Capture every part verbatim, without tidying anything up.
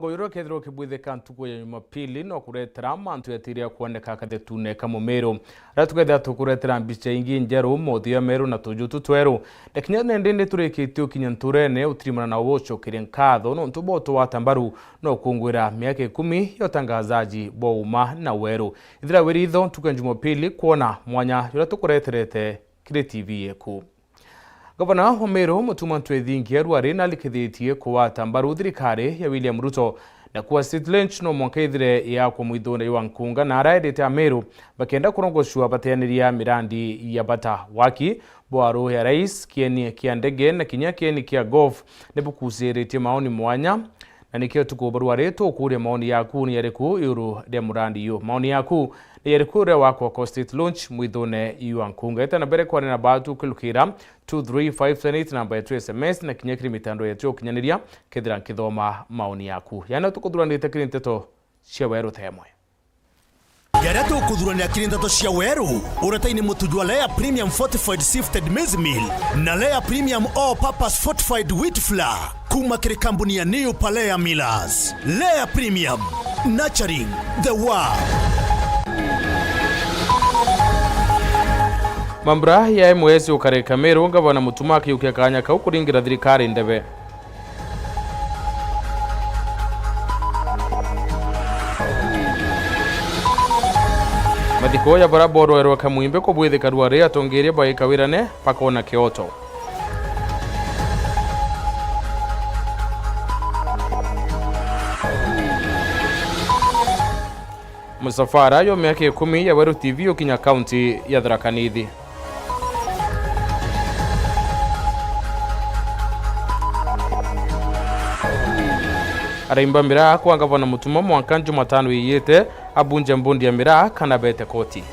Mubango uyu ukethirwa ukibwithika ntuku ya Jumapili no kuretera mantu yatiria kwoneka kathetune ka Mumiru. Aria tukethira tukuretera mbica ingi njeru, mothiu ya Meru na tuju tu tweru. Na kinya nindi ni turikitie ukinya nturene utirimana na ucokeria nkatho nontu bwa utugwata mbaru no kungwira miaka ikumi ya utangazaji bwa uma na weru. Ithira wiritho ntuku ya Jumapili kwona mwanya juria tukureterete kiri T V yeku. Gavana wa Meru, Mutuma Ntwethingia, rwari nalikithitie kugwata mbaru thirikari ya William Ruto, na kuuga State Launch no mwanka ithire yakwa mwithune jwa Nkunga, na arairite Ameru bakenda kurongocua bateaniria mirandi ya bata. Waki bwa ruu ya Rais, kieni kia ndege na kinya kieni kia golf nibukuciritie maoni mwanya. Na nikio tukubarua ri, tukuria maoni yaku ni yariku iguru ria murandi uyu? Maoni yaku ni yariku ria wakwa kwa State Launch mwithune jwa Nkunga? Eta na mbere kwaria na batu ukilukira two three five seven eight namba yetu ya S M S na kinya kiri mitandao yetu ya ukinyaniria, kethira nkithoma maoni yaku. Yaani tukuthuranite kiri nteto cia weru themwe. Jaria tukuthuranira kiri nteto cia weru, uretaini mutu jwa Lea Premium Fortified Sifted Maize Meal na Lea Premium All Purpose Fortified Wheat Flour kuma kiri kambuni ya New Palea Millers. Lea Premium, nurturing the world. Mambura ya M S ukareka Meru, Gavana Mutuma akiukia kanya kau kuringira thirikari ndebe. Mathiko ya bara borwerwe Kamwimbi kubwithika rwari, atongeria baika wirane bakona kioto. Musafara yo miaka ikumi ya Weru T V ukinya kaunti ya Tharaka Nithi. Araimba miraa kwa Gavana Mutuma mwanka Jumatano iyite, abunje mbundi ya miraa kana bete koti.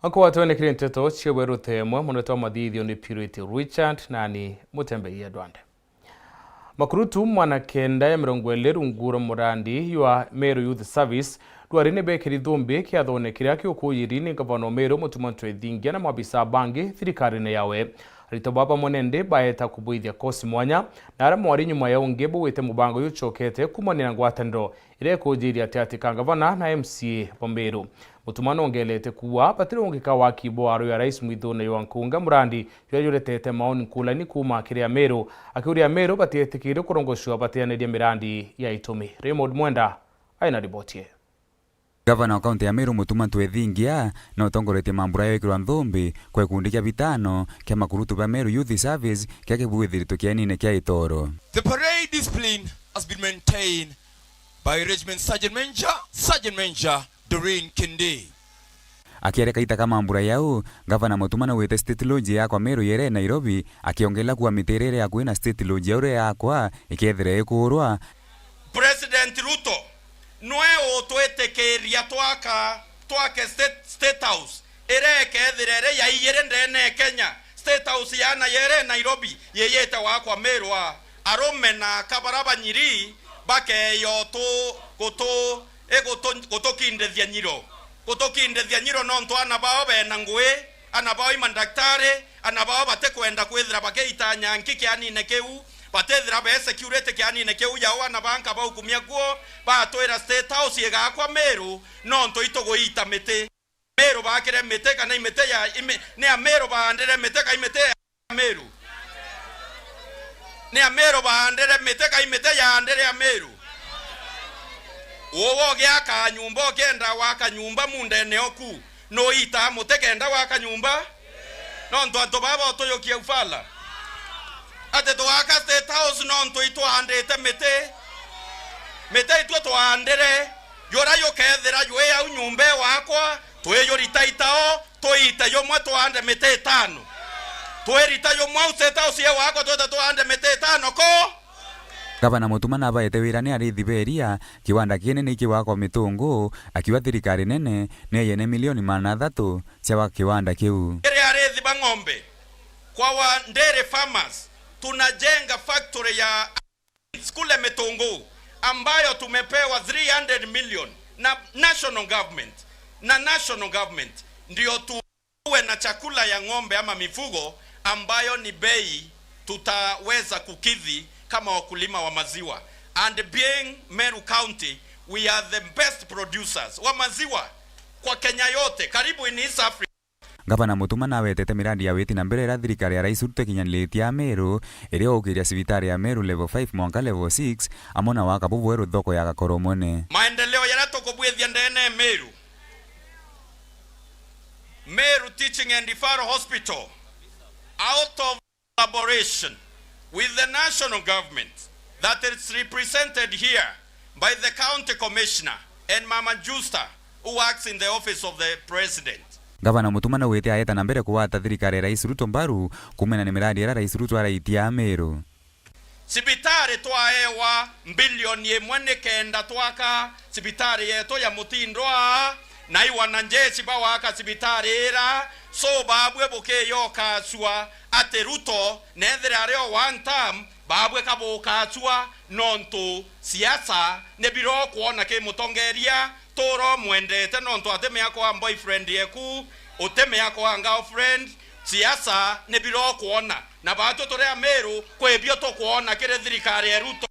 Akwatwe ni kiri nteto cia weru themwe, munete wa mathithio ni Purity Richard, nani Mutembei Edward. Makurutu mwana kenda ya mirongo iri rungu rwa murandi jwa Meru Youth Service rwari ni bekiri thumbi kiathone kiria kiukuyiri ni Gavana wa Meru Mutuma Ntwethingia na maabisa bangi thirikarine yawe. Arito baba mwenende baeta kubwithia kosi mwanya, na aria mwari nyuma ya ungi bugwite mubango jucokete kumania na ngwataniro iria ikujiria ati ati ka Gavana na M C A ba Meru. Mutuma nongelete kuuga batiri ungika waki bwa aro ya rais mwithune jwa Nkunga, murandi juria juretete maoni nkulani kuuma kiri Ameru, akiuria Ameru batietikiri kurongocua bateaniria mirandi ya itumi. Raymond Mwenda aina riboti ii. Gavana wa kaunti ya Meru Mutuma Ntwethingia na utongoretie mambura ya gwikirwa nthumbi kwa gikundi kia bitano kia makurutu ba Meru Youth Service kia kibwithiritwe kienine kia Itoro. The parade discipline has been maintained by Regiment Sergeant Major, Sergeant Major Doreen Kindii. Akiaria kaita ka mambura yau, Gavana Mutuma naugite State Lodge yakwa Meru yere Nairobi, akiongerera kuuga miti iria iri akui na State Lodge yau iri yakwa ikethira ikurwa. President Ruto nwe utwitikiria twaka, twake State, State House iria ikethira iri ya ijiri ndene ya Kenya. State House ya na yere Nairobi yiyite wakwa Meru a. Arume na aka bara banyiri bakeya utu, gutu, igutu, gutukindithia nyiro. Gutukindithia nyiro nontu ana bao bena ngui, ana bao i mandaktari, ana bao batikwenda kwithira bagiita nyanki kianine kiu, batithira be security kianine kiu yao, ana banka baukumia kuo, batwira State House igakwa Meru nontu ituguita miti. Meru bakire miti kana i miti ya, i mi-, ni Ameru baandire miti ka i miti ya Ameru? Ni Ameru baandire miti ka i miti yaandire Ameru? Uwe ugiaka nyumba, ukienda gwaka nyumba mundene oku, nuitaa muti kenda gwaka nyumba? Nontu antu baba utuyukia ufala. Ati tugaka State House nontu itwaandite miti. Miti itwe twaandire, jura jukethira jwi au nyumba igwakwa, twijurita itao, tuite jumwe tuande miti itano. Twirita jumwe au State House igwakwa, twite tuande miti itano ko? Gavana Mutuma nabaete wira ni arithi ba iria, kiwanda kinene ikigwakwa Mitungu, akiuga thirikari nene ni yene milioni magana athatu cia gwaka kiwanda kiu. Kiri arithi ba ng'ombe, kwa wa dairy farmers, tunajenga factory ya kule Mitunguu ambayo tumepewa three hundred million na national government, na national government ndio tuwe na chakula ya ng'ombe ama mifugo ambayo ni bei tutaweza kukidhi kama wakulima wa maziwa. And being Meru County, we are the best producers wa maziwa kwa Kenya yote, karibu in East Africa. Ngavana Mutuma nawetete miradi ya witi na mbere iria thirikari ya Rais Ruto ikinyaniritie Ameru, iria ukiria cibitari ya Meru level five mwanka level six, amwe na waka bubweru thoko ya Gakoromone. Maendeleo yaria tukubwithia ndene Meru, Meru Teaching and Referral Hospital, out of collaboration with the national government that is represented here by the county commissioner and Mama Justa, who works in the office of the president. Ngavana Mutuma naugite aeta na mbere kugwata thirikari ya Rais Ruto mbaru kumena ni miradi iria Rais Ruto araitia Ameru. Cibitari twaewa mbilioni imwe nikenda twaka cibitari yetu ya Mutindwa, na i wanajeshi bawaka cibitari ira, so babwe bukiyoka cua ati Ruto nethire ari o one term, babwe ka bukacua, nontu siasa ni bira ukwona ki mutongeria, tura umwendete nontu ati miaka wa boyfriend yeku, uti miaka wa girlfriend, siasa ni bira ukwona. Na batwi turi Ameru, kwi bio tukwona kiri thirikari ya Ruto.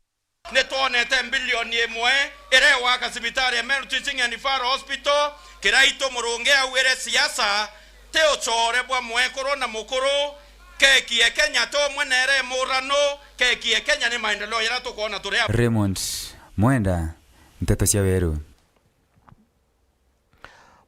Nitwonete mbilioni imwe iria igwaka cibitari ya Meru Teaching and Referral Hospital. Kiraitu Murungi augire siasa ti ucore bwa mwekuru na mukuru. Keki ya Kenya ti umwe na iria imurano. Keki ya Kenya ni maendeleo jaria tukwona turi a- Raymond Mwenda, Nteto cia Weru.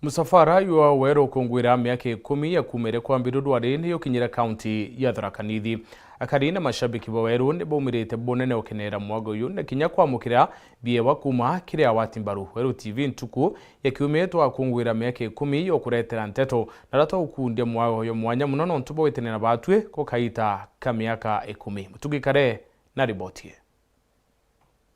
Musafara jwa Weru ukungwira miaka ikumi ya kuumire kwambirua rwari ni jukinyire kaunti ya Tharaka Nithi. Akari na mashabiki ba Weru ni baumirite bunene gukenera mwago uyu na kinya kwamukira biewa kuuma kiri agwati mbaru. Weru T V ntuku ya kiumia twakungwira miaka ikumi ya ukuretera nteto na aria twaukundia mwago uyu mwanya muno nontu bwa gwitania na batwi gukaita ka miaka ikumi. Mutugi Kare na riboti ii.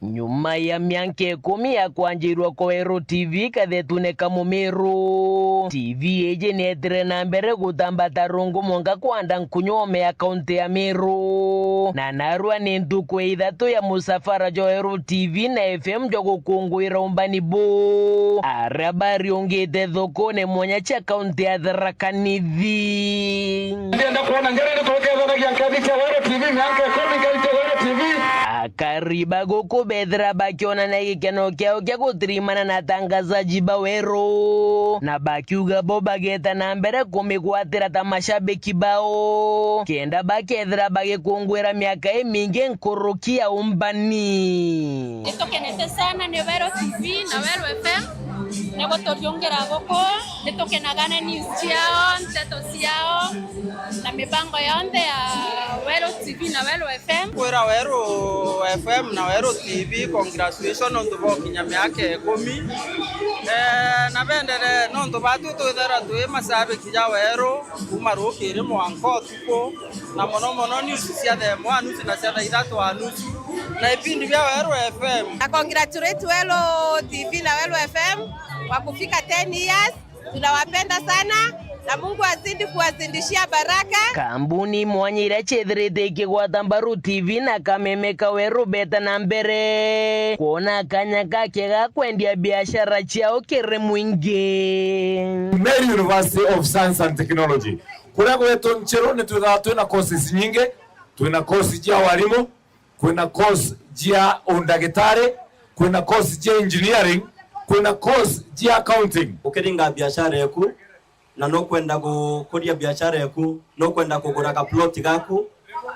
Nyuma ya mianka ikumi ya kwanjirua kwa Weru T V kathetune ka Mumiru, T V iji nietire na mbere gutambata rungu mwanka kwanda nkunyome ya kaunti ya Miru. Na narua ni ntuku ya ithatu ya musafara jwa Weru T V na F M jwa gukunguira umbani buu, aria bariungite thokone mwanya cia kaunti ya Tharaka Nithi. Ndienda kuona ngerengo tukethanagia nkathi cia Weru T V, mianka ikumi nkathi cia Weru T V. Akari ba guku bethira bakionania gikeno kiao kia gutirimana na atangazaji ba Weru, na bakiuga bo bageta na mbere kumigwatira ta mashabiki bao, kenda bakethira bagikungwira miaka imingi nkuruki ya umbani. Nitukenete sana ni Weru T V na Weru F M. Ni guturiungira guku, ni tukenaga ni news ciao, nteto ciao, na mibango yonthe ya Weru T V na Weru F M. Kwira Weru F M na Weru T V, congratulations nontu bwa gukinya miaka ikumi. Eh, na bendere nontu batwi twithera twi mashabiki ja Weru kuma rukiri mwanka utuku. Na mono mono news cia thaa imwe a nusu na cia thaa ithatu a nusu, na ipindi bia Weru F M. Na congratulate Weru T V na Weru F M kwa kufika ten years. Tunawapenda sana na Mungu azidi kuwazidishia baraka. Kambuni mwanya iria ciethirite ikigwata mbaru T V na kameme ka Weru beta na mbere kwona kanya gakega kwendia biashara ciao kiri mwingi. Meru University of Science and Technology. Kuria gwetu Ncheru ni twithaga twina courses nyingi, twina course cia warimu, kwina course cia undagitari, kwina course cia engineering, kwina course cia accounting. Ukiringa biashara yaku na nukwenda gukuria biashara yaku, nukwenda kugura ka plot gaku,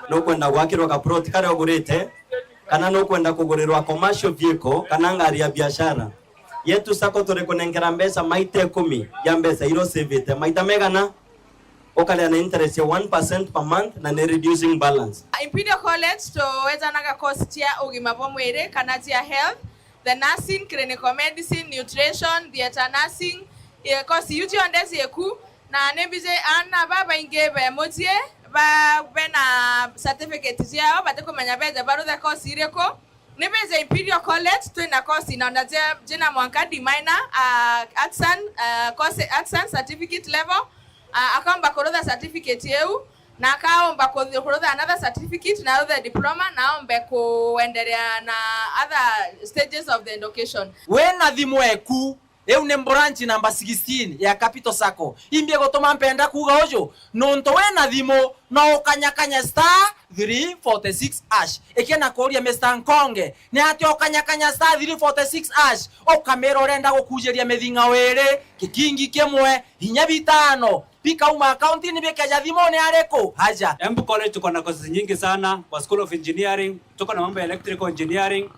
nukwenda gwakirwa ka plot karia ugurite, kana nukwenda kugurirwa commercial vehicle kana ngari ya biashara, Yetu Sacco turi kunenkera mbeca maita ikumi ya mbeca iria usivite. Maita megana? Ukaria na interest ya one percent per month na ni reducing balance. Imperial College tuwezanaga course cia ugima bwa mwiri kana cia health, the nursing, clinical medicine, nutrition, theatre nursing, eh, course iu cionthe ciku, na ni mbiji aana babaingi be mucii ba bena certificate ciao batikumenya beje baruthe course iriku. Ni beje Imperial College, twina course na ona je-, jina mwanka D minor, ah, artisan, ah, course, artisan certificate level, ah, akaomba kurutha certificate iu, Na akaomba kuthi-, kurutha another certificate, na aruthe diploma, na aombe kuendelea na other stages of the education. Wina thimu eku, iu ni branch number sixteen ya Capital Sacco. Imbi gutuma mpenda kuuga uju, nontu wina thimu, no ukanyakanye star three forty six hash. Ikia na kuuria Mister Nkonge, ni atia ukanyakanya star three forty six hash, ukamira urenda gukujiria mithing'ao iri, kikingi kimwe, inya bitano, bikauma akaunti-ini bikeja thimuni ariku? Aja. Embu College tuko na courses nyingi sana, kwa School of Engineering, tuko na mambo ya electrical engineering,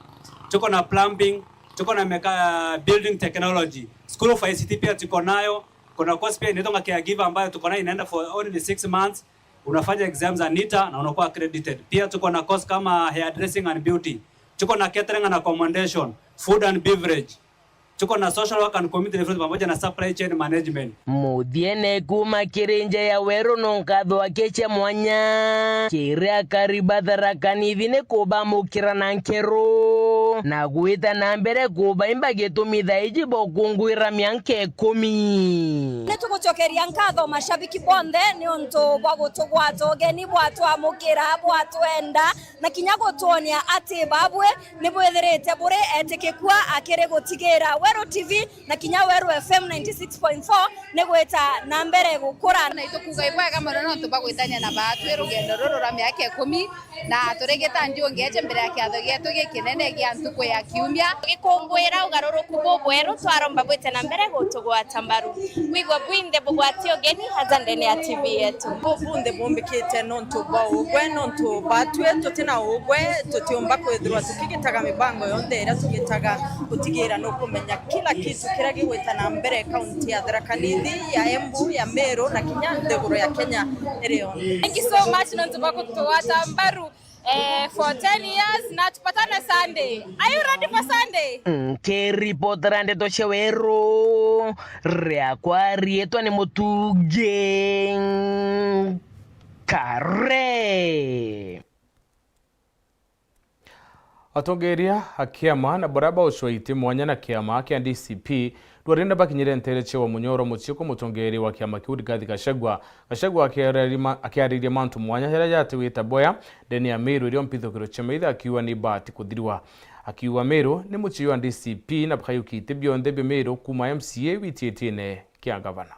tuko na plumbing, tuko na meka-, building technology. School of I C T pia tuko nayo. Kuna course pia inaitwa caregiver ambayo tuko nayo inaenda for only six months. Unafanya exams za NITA na unakuwa accredited. Pia tuko na course kama hairdressing and beauty. Tuko na catering and accommodation, food and beverage. Tuko na social work and community development pamoja na supply chain management. Muthiene kuma kiri nja ya weru no nkatho ake cia mwanya kiri akari ba Tharaka Nithi ni kubamukira na nkero na gwita na mbere kubaimba gitumi thaa iji bokungwira mianka ikumi. Ni tugucokeria nkatho mashabiki bonthe ni untu bwa gutugwata ugeni, bwatwamukira, bwatwenda, na kinya gutwonia ati babwe ni bwithirite buri etikiku akiri gutigira Weru T V na kinya Weru F M ninety six point four ni gwita na mbere gukura. Na itukuga ibwega mono nontu bwa gwitania na baatwi rugendo ruru rwa miaka ikumi, na turigita njuongeeje mbere ya kiatho gietu gikinene gia ntuku ya kiumia. Tugikungwira ugaruruku bubweru, twaromba bwite na mbere gutugwata mbaru. Bwigwe bwinthe bugwati ugeni aja ndene ya T V yetu. Bubunthe bumbikite nontu bwa ugwe, nontu batwi tutina ugwe, tutiumba kwithirwa tukigitaga mibango yonthe iria tugitaga, gutigira nukumenya kila kitu kiria gigwita na mbere kaunti ya Tharaka Nithi, ya Embu, ya Meru, na kinya nthiguru ya Kenya iri yonthe. Thank you so much nontu bwa gutugwata mbaru. Eh, for ten years, na tupatane Sunday. Are you ready for Sunday? Nkiripotera ndeto cia weru, riakwa riitwa ni Mutungi Kare. Atongeria a kiama na baria baucwaiti mwanya na kiama kia D C P, rwari na bakinyire ntere cia wa munyoro mucii kwa mutongeria wa kiama kiu Rigathi Gachagua. Gachagua akiariria ma-, akiariria mantu mwanya jaria jati gwita boya ndene ya Meru irio mpithukiro cia maitha akiuga ni baati kuthirwa. Akiuga Meru ni mucii wa D C P na bakayukia iti bionthe bia Meru kuuma M C A witiitine kia gavana.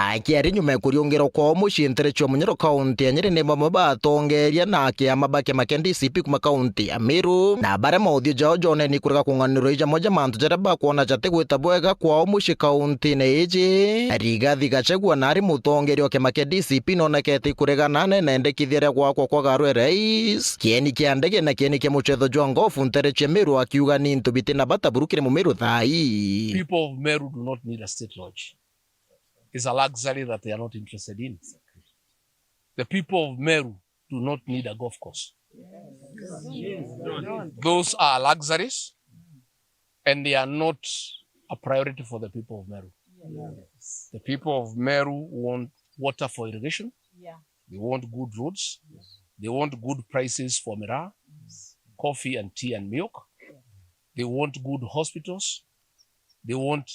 Akiaria nyuma ya kuriungirwa kwao mucii ntere cia munyoro kaunti ya Nyeri ni bamwe ba atongeria na akiama ba kiama kia D C P kuuma kaunti ya Meru, na baria mauthiu jao joneni kurega kung'anirwa i jamwe ja mantu jaria bakwona jati gwita bwega kwao mucii kauntine iji. Rigathi Gachagua nari mutongeria wa kiama kia D C P nonekete ikuregana na nendekithia ria gwakwa kwa garu ya rais, kieni kia ndege na kieni kia mucetho jwa ngofu ntere cia Meru, akiuga ni into biti na bata buru kiri mumiru thaa ii. People of Meru do not need a state lodge. Is a luxury that they are not interested in. The people of Meru do not need a golf course. Those are luxuries and they are not a priority for the people of Meru. The people of Meru want water for irrigation. They want good roads. They want good prices for miraa, coffee and tea and milk. They want good hospitals. They want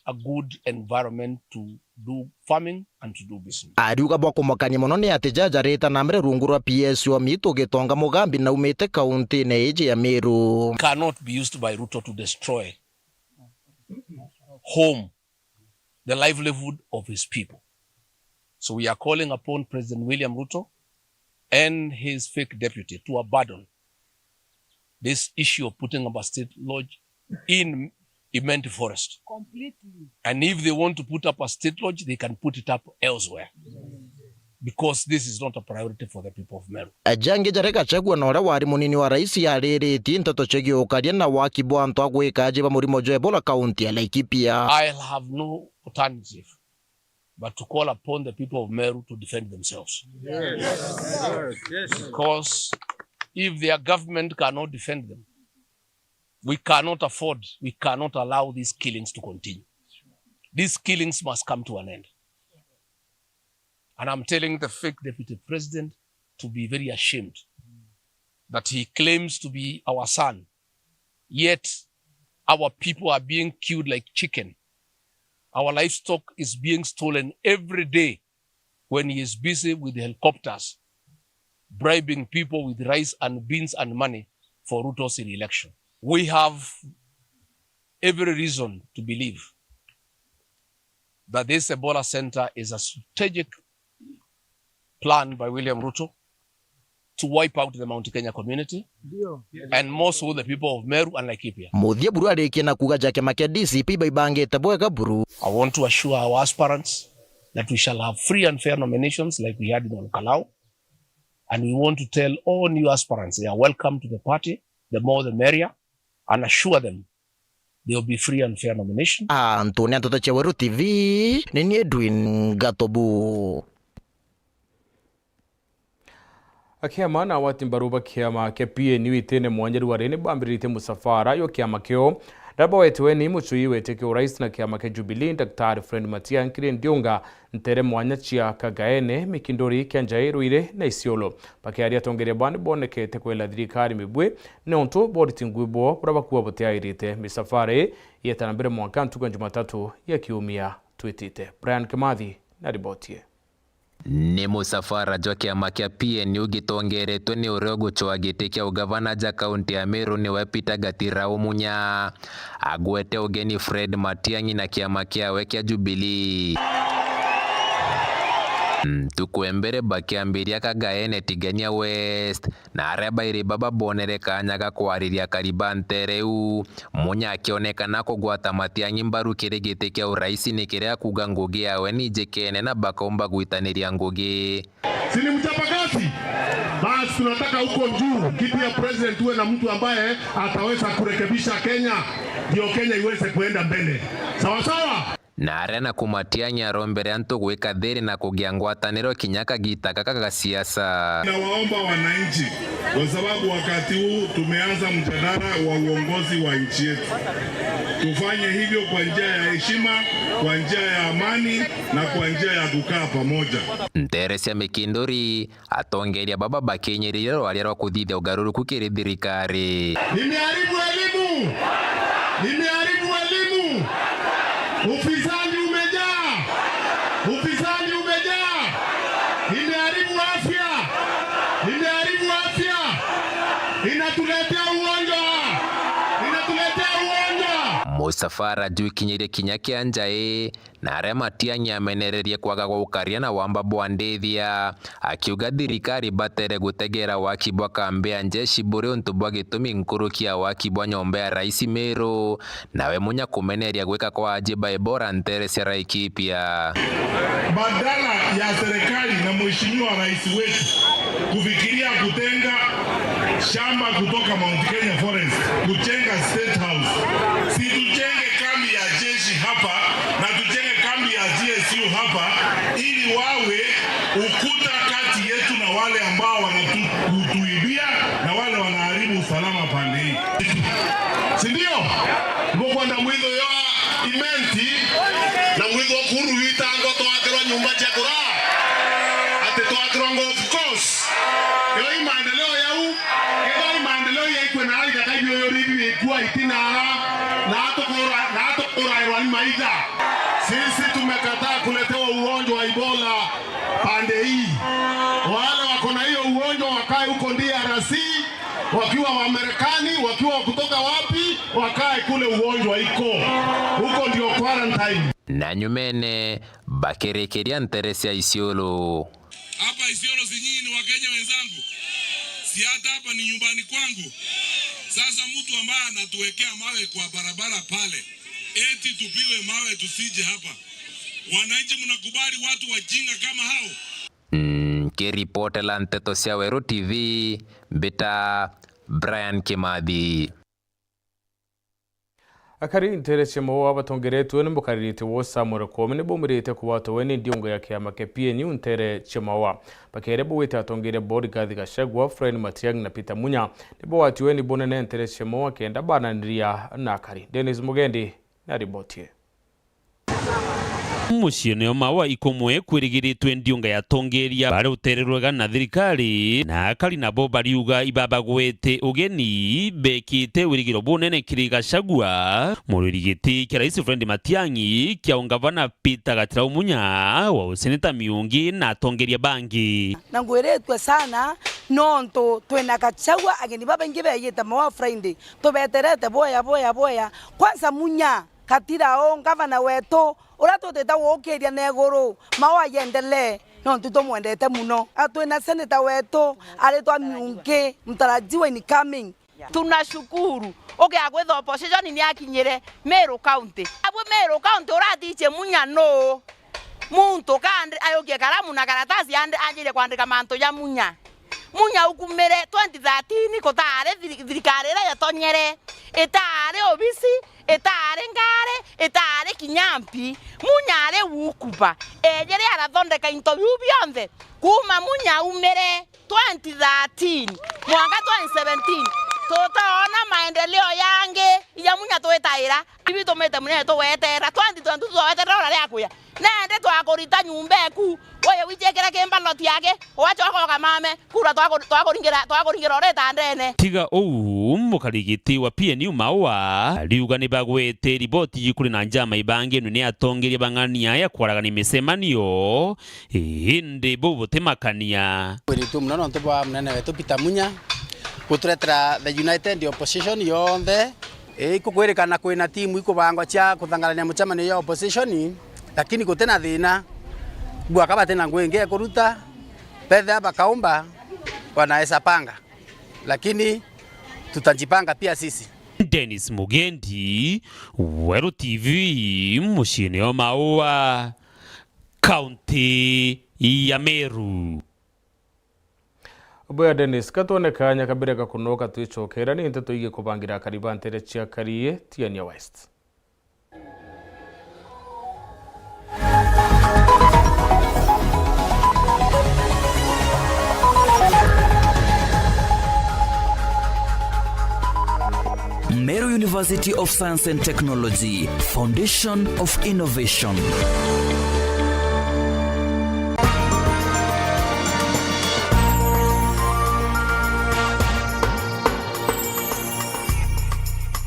a good environment to do farming and to do business. Ariuga bwa kumwakania mono ni ati jaja rita na mbere rungu rwa P S O Mitu Gitonga Mugambi naumite kauntine iji ya Meru. Cannot be used by Ruto to destroy home, the livelihood of his people. So we are calling upon President William Ruto and his fake deputy to abandon this issue of putting up a state lodge in Imenti Forest. Completely. And if they want to put up a state lodge, they can put it up elsewhere. Because this is not a priority for the people of Meru. Jangi jaria Gachagua na uria wari munini wa rais yariritie nteto cigie ukaria na waki bwa antu a gwika aji ba murimo jwa Ebola kaunti ya Laikipia. I'll have no alternative but to call upon the people of Meru to defend themselves. Yes. Yes. Because if their government cannot defend them, we cannot afford, we cannot allow these killings to continue. These killings must come to an end. And I'm telling the fake deputy president to be very ashamed that he claims to be our son, yet our people are being killed like chicken. Our livestock is being stolen every day when he is busy with helicopters, bribing people with rice and beans and money for Ruto's re-election. We have every reason to believe that this Ebola center is a strategic plan by William Ruto to wipe out the Mount Kenya community, ndio, and more so the people of Meru and Laikipia. Muthia Buru arikie na kuuga ja kiama kia D C P baibangite bwega buru. I want to assure our aspirants that we shall have free and fair nominations like we had in Olkalau, and we want to tell all new aspirants they are welcome to the party, the more the merrier, and assure them there will be free and fair nomination. Antu ni Nteto cia Weru T V, ni ni Edwin Gatobu. Akiama na agwati mbaru ba kiama kia P N U itine mwanya riu ari ni bambiriritie musafara jwa kiama kio. Ndabawetwe ni mucui wetikio urais na kiama kia Jubilee, Daktari Fred Matiang'i kiri ndiunga ntere mwanya cia Kagaene, Mikinduri, Kianjai, Ruiri na Isiolo. Bakiaria atongeria baa ni bonekete kwela thirikari mibui niuntu boriti ngui bwoo buria bakuuga butiairite. Misafara ii yetana mbere mwanka ntuku ya Jumatatu ya kiumia twitite. Brian Kimathi na riboti ii. Ni musafara jwa kiama kia P N U gitongeretwe ni uria ugucwaa giti kia ugavana ja kaunti ya Meru niwe Peter Gatirau Munya. Agwete ugeni Fred Matiang'i na kiama kiawe kia Jubilee. Ntuku ya mbere bakiambiria Kagaene Tigania West, na aria bairi baba bonere kanya ga kwariria akari ba ntere iu, Munya akionekana kugwata Matiang'i mbaru kiri giti kia urais ni kiria akuuga ngugi yawe ni njikene na bakaumba gwitaniria ngugi. Si ni mchapakazi? Basi tunataka huko juu, kiti ya president uwe na mtu ambaye ataweza kurekebisha Kenya, ndio Kenya iweze kuenda mbele. Sawa sawa? Na aria naku Matiang'i arombere antu gwika thiri na kugia ngwataniro kinya kagita gaka ga siasa. Nawaomba wananchi, kwa sababu wakati huu tumeanza mjadala wa uongozi wa nchi yetu, tufanye hivyo kwa njia ya heshima, kwa njia ya amani na kwa njia ya kukaa pamoja. Ntere cia Mikinduri, atongeria baba bakinyiriria rwaria rwa kuthithia ugaruruku kiri thirikari. Nimeharibu elimu! Nimeharibu elimu! Ufisadi umejaa! Ufisadi umejaa! Nimeharibu afya! Nimeharibu afya! Inatuletea ugonjwa! Inatuletea ugonjwa! Musafara juu ikinyirie kinya Kianjai, na aria Matiang'i amenererie kwaga gwa ukaria na wamba bwa ndithia, akiuga thirikari batere gutegera waki bwa kambi ya njeshi buri untu bwa gitumi nkuruki ya waki bwa nyomba ya rais Meru, nawe Munya kumeneria gwika kwa aji ba Ebola ntere cia Laikipia. Badala ya serikali na mheshimiwa rais wetu kufikiria kutenga shamba kutoka Mount Kenya Forest kujenga State House, si tujenge kambi ya jeshi hapa na tujenge kambi ya G S U hapa, ili wawe ukuta kati yetu na wale ambao wanatuibia na wale wanaharibu usalama pande hii. Si ndio? Mukwenda mwitho yo imenti na mwitho kuru itangwa twakirwa nyumba cia kuraa, ati twakirwa golf course. Yo i maendeleo yau, kethira i maendeleo yaikwe na aithaka ibio yo ribi bikua itinara, na atukura, na atukurairwa ni maitha. Sisi tumekataa kuletewa ugonjwa wa Ebola pande hii. Wale wako na hiyo ugonjwa wakae huko D R C, wakiwa wa Marekani, wakiwa kutoka wapi, wakae kule ugonjwa iko. Huko ndio quarantine. Na nyumene, bakirikiria ntere cia Isiolo. Hapa Isiolo si nyinyi ni Wakenya wenzangu? Si hata hapa ni nyumbani kwangu? Sasa mtu ambaye anatuwekea mawe kwa barabara pale, eti tupigwe mawe tusije hapa. Wananchi mnakubali watu wajinga kama hao? Nkiripotela Nteto cia Weru T V, mbita Brian Kimathi. Akari ntere cia Maua batongeretwe ni mukaririte wo Samuel Koome ni baumirite kugwatwa we ni ndiunga ya kiama kia P N U ntere cia Maua. Bakere bugwite atongeria bo Rigathi Gachagua, Fred Matiang'i na Peter Munya ni bawatiwe ni bunene ntere cia Maua kenda bananiria na akari. Dennis Mugendi na riboti ii. Muciine o Maua ikumwe kwirigiritwe ndiunga ya atongeria bari utererwega na thirikari, na akari nabo bariuga ibabagwete ugeni bekite wirigiro bunene kiri Gachagua, murwiri giti kia Rais Fred Matiang'i, kia ungavana Peter Gatirau Munya, wa useneta Miungi na atongeria bangi. Na ngwiritue sana nontu twina Gachagua, ageni babaingi beejite Maua Friday, tubeterete bwea, bwea, bwea. Kwanza Munya, Gatirau, ngavana wetu, uria tutite gukiria na iguru, Maua yendelee, nontu tumwendete muno. A, twina senator wetu, aritwa Miungi, mtarajiwa incoming. Tunashukuru. Ukia kwitha opposition ni akinyire Meru County. Abwe Meru County uratichie Munya nuu? Muntu kandi ayukie karamu na karatasi ande-, anjire kwandika mantu ja Munya. Munya ukumire twenty thirteen, kutaari thiri-, thirikari iria yatonyere, itaari obisi, itaari ngari, itaari kinya mpi. Munya ari ukuba. Ejire arathondeka into biu bionthe. Kuuma Munya aumire twenty thirteen mwanka twenty seventeen, tutoona maendeleo yangi ija Munya twitaira. Ibitumite munene tugwetera twenty twenty-two, tugwetera ura ria kuya. Nende twakurita nyumba eku, uye wichekera kimba loti yake, ugachoka ukamame, kura twaku-, twakuringira, twakuringira uri itandene. Tiga uu, mukari giti wa P N U Maua ariuga ni bagwete riboti kuri na njama ibangi ni atongeria bang'ania ya kwaragania micemanio, indi buu butimakania. Kwiritue muno nontu bwa munene wetu Peter Munya guturetera the united opposition yonthe. Ii, ikukwirikana kwina timu ikubangwa cia kuthangarania mucemanio ya opposition, lakini gutina thina. Gwaka batina ngugi ingi ekuruta, bethia bakaumba, wanaweza panga, lakini tutajipanga pia sisi. Dennis Mugendi, Weru T V, muciine o Maua, kaunti ya Meru. Bwega Dennis, ka twone kaanya kabere ga kunoka twicokera, ni nteto igie kubangira akari ba ntere cia Karie, Tigania West. Meru University of Science and Technology, Foundation of Innovation.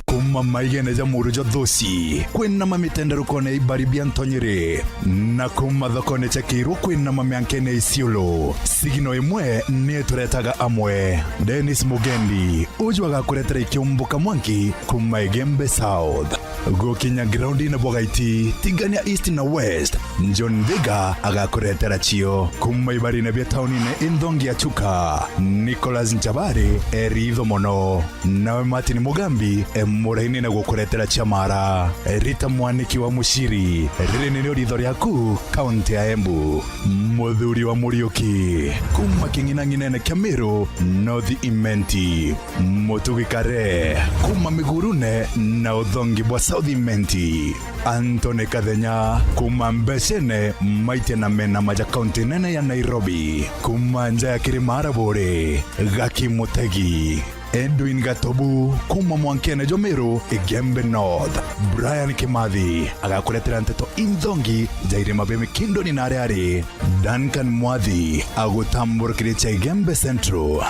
Kuuma maigene ja muru ja Thuci, kwinama mitenderukone ya ibari bia Ntonyiri, na kuuma thokone cia Kiirwa kwinama miankene ya Isiolo, sigino imwe ni ituretaga amwe. Dennis Mugendi, uju agakuretera ikiumbuka mwanki kuuma Igembe South. Gukinya groundine bwa Gaiti, Tigania East na West, John Ndega agakuretera cio. Kuuma ibarine bia taunine inthongi ya Chuka, Nicholas Nchabari e ritho mono. Nawe Martin Mugambi e murainine gukuretera cia Mara. Rita Mwaniki wa Muciri, riri nirio ritho riaku, kaunti ya Embu. Muthuri wa Muriuki, kuuma king'inang'inene kia Meru, North Imenti. Mutugi Kare, kuuma Migurune na uthongi bwa South Imenti. Anthony Kathenya, kuuma Mbecene, Maitia na Menama ja kaunti nene ya Nairobi. Kuuma nja ya Kirima Araburi, Gaki Mutegi. Edwin Gatobu, kuuma mwankene jwa Meru, Igembe North. Brian Kimathi, agakuretera nteto inthongi ja irima bia Mikindoni na aria ari. Duncan Mwathi, agutamburukiritia Igembe Central.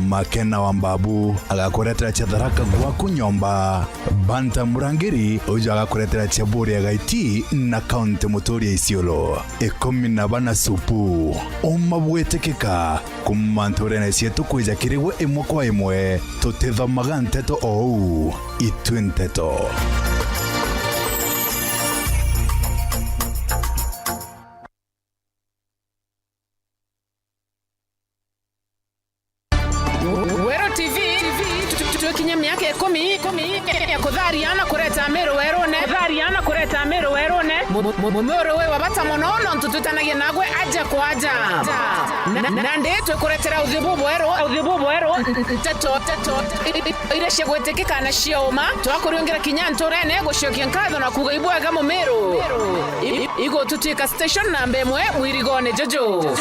Makena wa Mbabu, agakuretera cia Tharaka gwaku nyomba. Banta Murangiri, uju agakuretera cia Buria Gaiti na kaunti muturi ya Isiolo. Ikumi na bana supu. Uma bwitikika, kuuma nturene cietu kwija kiri gwe imwe kwa imwe, tutithomaga nteto o uu, itu nteto. Weru T V, tu-, tu-, twikinya miaka ikumi, ikumi ya kutharia na kureta Meru werune. Kutharia na kureta Meru werune. Mu-, mu-, mu-, Mumiuri wi wa bata mono, nontu twitanagia nagwe aja kwa aja. Na, na, nandi twikuretera uthiu bubweru, uthiu bubweru, n-, n-, nteto, nteto, i-, i-, iria cia gwitikika na cia uma. Twakuriungira kinya nturene gucokia nkatho na kuuga ibwega Mumiru. I-, i-, igututwika station namba imwe mwirigone juju.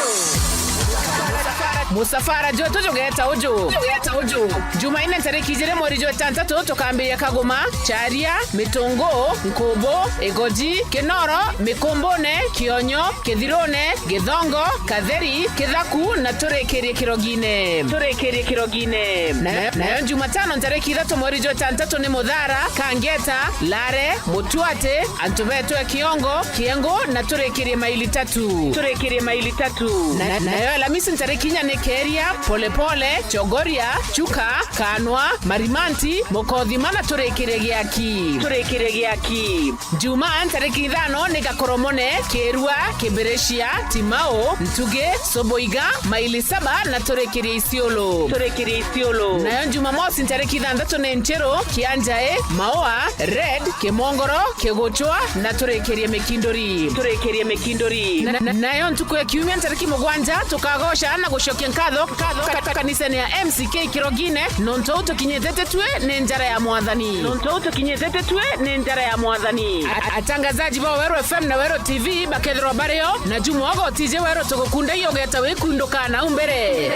Musafara jwetu jugeta uju. Jugeta uju. Jumaine ntariki ijiri mweri jwa itantatu tukambiria Kaguma, Charia, Mitungu, Nkubu, Igoji, Kinoro, Mikumbune, Kionyo, Kithirune, Githongo, Katheri, Kithaku na turikirie Kirogine. Turikirie Kirogine. Na, nayo Jumatano ntariki ithatu mweri jwa itantatu ni Muthara, Kangeta, Lare, Mutuati, antu betu e Kiongo, Kiengu na turikirie Maili Tatu. Turikirie Maili Tatu. Na, nayo Alamisi ntariki inya ni Keria, Polepole, Chogoria, Chuka, Kanwa, Marimanti, Mukothima na turikirie Giaki. Turikirie Giaki. Jumaa ntariki ithano ni Gakoromone, Kirua, Kibiricia, Timau, Ntugi, Soboiga, Maili Saba na turikirie Isiolo. Turikirie Isiolo. Nayo Jumamosi ntariki ithanthatu ni Nchiru, Kianjai, Maua, Red, Kimongoro, Kiguchwa na turikirie Mikinduri. Turikirie Mikinduri. Na, na, nayo ntuku ya Kiumia ntariki mugwanja tukagoca na gucokia nkatho, nkatho ka, ka, kanisene ya M C K Kirogine, nontu uu tukinyite titwi ni njara ya Mwathani. Nontu uu tukinyite titwi ni njara ya Mwathani. A-, atangazaji ba Weru F M na Weru T V bakethirwa bario, na Juma ugotije Weru tugukundagia ugeta wikunduka nau mbere.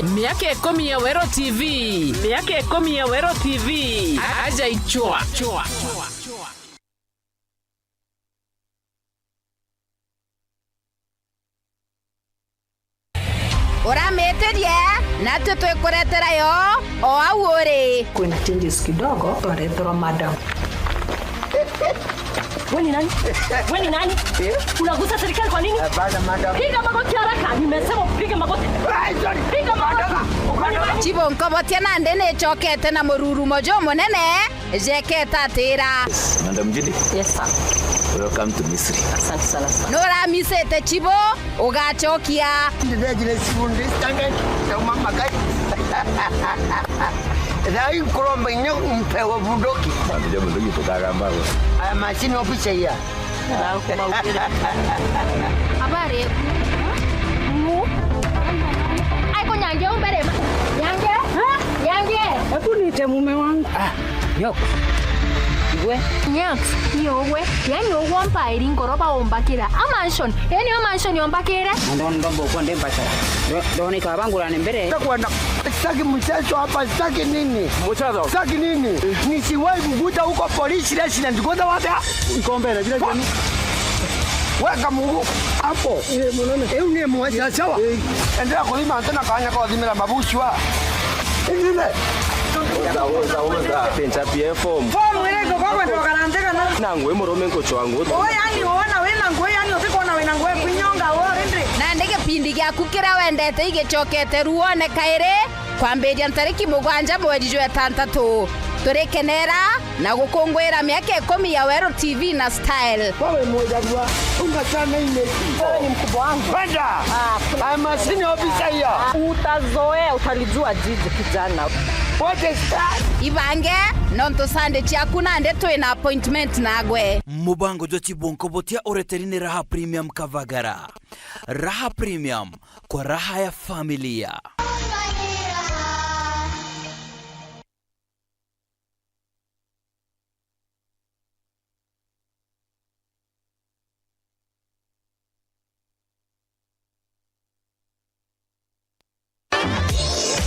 Miaka ikumi ya Weru T V. Miaka ikumi ya Weru T V. A-, aja ichwa. Uramitirie, natwe twikuretera yo o au uri. Kwina changes kidogo, twareterwa madam. We ni nani? We ni nani? Eh? Unagusa serikali kwa nini? Hapana, madam. Piga magoti haraka, nimesema upige magoti. Ai, sorry. Piga magoti. Madam. Uko ni nani? Chibo Nkobotia nandi nicokete na mururumo jumunene. Jeketa atira. Madam Judy. Yes, sir. Welcome to Misri. Asante sana, sir. Nuramisite Chibo, ugacokia. Ndithejire Chibo, ndistangeti, ndauma makai. Thai nkuromba inya mpewe bunduki. Bantu ja bunduki tukagamba we. Aya macini ofice iya. Habari eku. Mu. Aiko nyange umbere. Nyange. Ha? Nyange. Hebu niite mume wangu. Ah, yok. Igwe. Nyak. Ni ugwe. Yani ugwo mpairi ngoroba umbakira. A mansion. Yani a mansion umbakire. Ndo ndo boko ndi mbachara. Ndo ndo ni kabangura ni mbere. Takwenda. Sitaki mchezo hapa, sitaki nini? Mchezo. Sitaki nini? Nisiwahi kukuta huko polisi resident. Kwanza wapi? Iko mbele vile vile. Weka Mungu hapo. Eh, mwanaume. Eh, ni mwe sawa. Eh. Endelea kulima tena kanya kwa dhimira mabushwa. Ingine. Uza, uza, uza. Pincha P F form. Form ile iko kwa ndo karanteka na. Na ngwe murume nkocho wangu. Oh, yani uona wewe na ngwe, yani utikona wewe na ngwe kunyonga wewe rende. Na ndege pindi giaku kira wendete igicokete ruone kairi. Kwambiria ntariki mugwanja mweri jwa itantatu, turikenera na gukunguira miaka ikumi ya Weru T V na Style. Wewe mwejarua, unachana imeti. Wewe ni mkubwa wangu. Kwenda. Ah, kuna. I'm a senior officer here. Utazoea, utalijua jiji kijana. What is that? Ibange, nontu Sunday ciaku nandi twina appointment nagwe. Mubango jwa Chibo Nkobotia ureteri ni Raha Premium Kavagara. Raha Premium, kwa raha ya familia.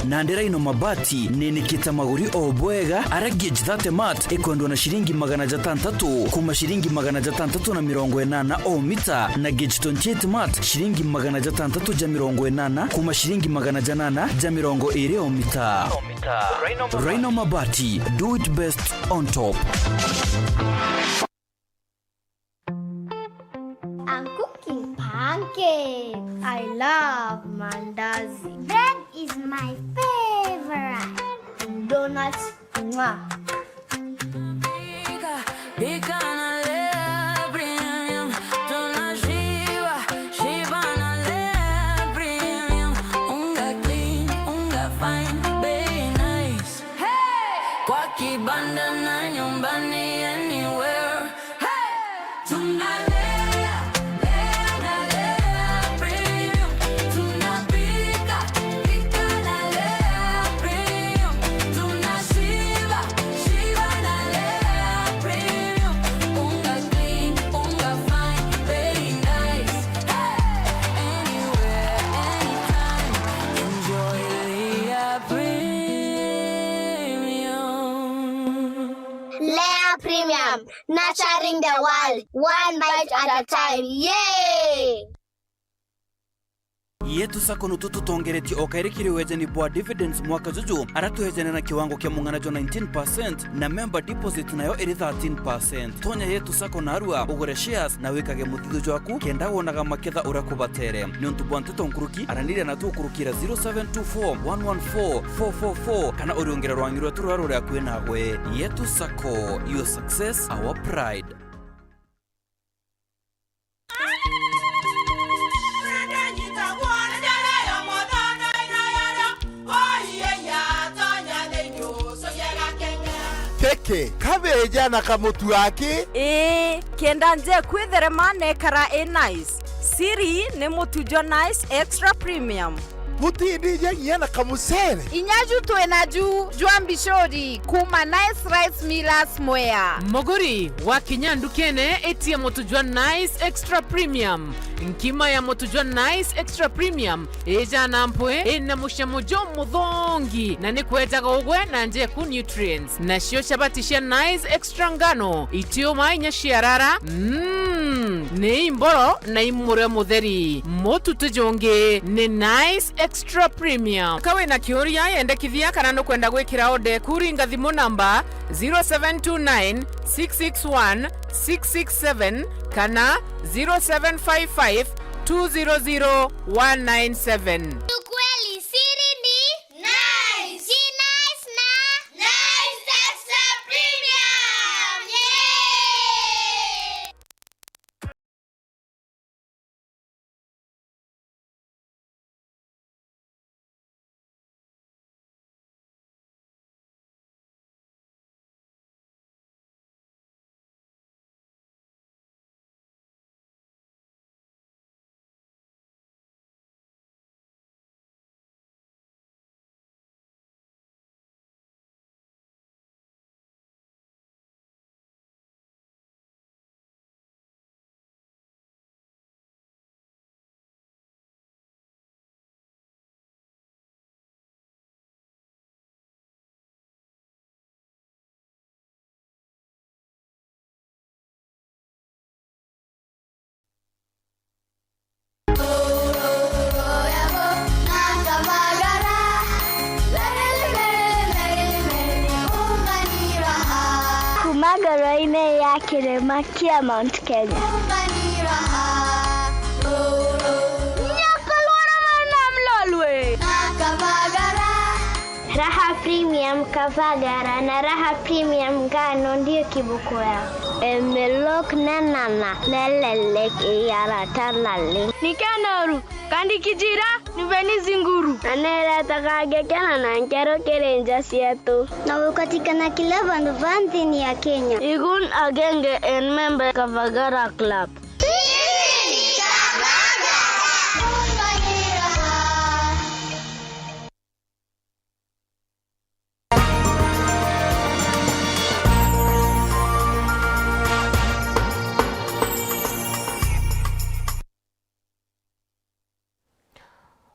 Nandi Rhino Mabati ninikite maguri o bwega, aria gauge thirty mat ikwendwa na ciringi magana jatantatu kuma ciringi magana jatantatu na mirongo inana o mita, na gauge twenty-eight mat ciringi magana jatantatu ja mirongo inana kuma ciringi magana janana ja mirongo iri o mita. Rhino Mabati, do it best on top. I'm cooking pancakes. I love mandazi. Bread is my favorite. Donuts. Mwah. Pika, pika na Lea Premium. Tunashiba, shiba na Lea Premium. Unga clean, unga fine, bei nice. Hey! Kwa kibanda na nyumbani, anywhere. Hey! Tunalea, lea na Lea Premium. Tunapika, pika na Lea Premium. Tunashiba, shiba na Lea Premium. Unga clean, unga fine, very nice. Hey! Anywhere, anytime. Premium, nurturing the world, one bite at a time. Yay! Yetu Sacco nutu tutongeretie o kairi kiri wejani bwa dividends mwaka juju, ara twejane na kiwango kia mung'ana jwa nineteen percent, na member deposit nayo iri thirteen percent. Tonya Yetu Sacco narua, ugure shares na wikage muthithu jwaku, kenda wonaga maketha uria kubatere. Niuntu bwa nteto nkuruki, araniria na tukurukira zero seven two four one one four four four four, kana uriungire rwangi rwetu ruria ruri akui nawe. Yetu Sacco, your success, our pride. Keke, kabeja na kamutu aki? Ii, kenda nje kwitherema nekara i nice. Siri ni mutu jwa Nice Extra Premium. Butindija nginya na kamucere. Inya ju twina ju jwa mbicuri kuma Nice Rice Millers Mwea. Muguri, wakinya ndukene, itia mutu jwa Nice Extra Premium. Nkima ya mutu jwa Nice Extra Premium ijana mpwi, ina mucamo jumuthongi, na ni kwejaga ugwe na njeku nutrients. Nacio chabati cia Nice Extra ngano, itiuma inya ciarara, mm, ni imboro na imurio mutheri. Mutu tujungi ni Nice Extra Premium. Ka wina kiuria, yendekithia kana nukwenda gwikira order, kuringa thimu namba zero seven two nine six six one six six seven kana zero seven five five two zero zero one nine seven. Ukweli siri ni Nice. Ni Nice na Nice Extra Premium. Yay! Kuma ngoro-inĩ ya kĩrĩma kĩa Mount Kenya. Nyakorwa na mwana mlolwe. Raha Premium Kavagara na Raha Premium Ngano ndio kiboko yao. Emelok nenana nelelek iyara tanale. Ni kenoru, kandi kijira, ni beni zinguru. Na neretaga ngekena na nkero kiri nja cietu. Na gukatikana kila vandu va nthini ya Kenya. Igun agenge en member Kavagara Club.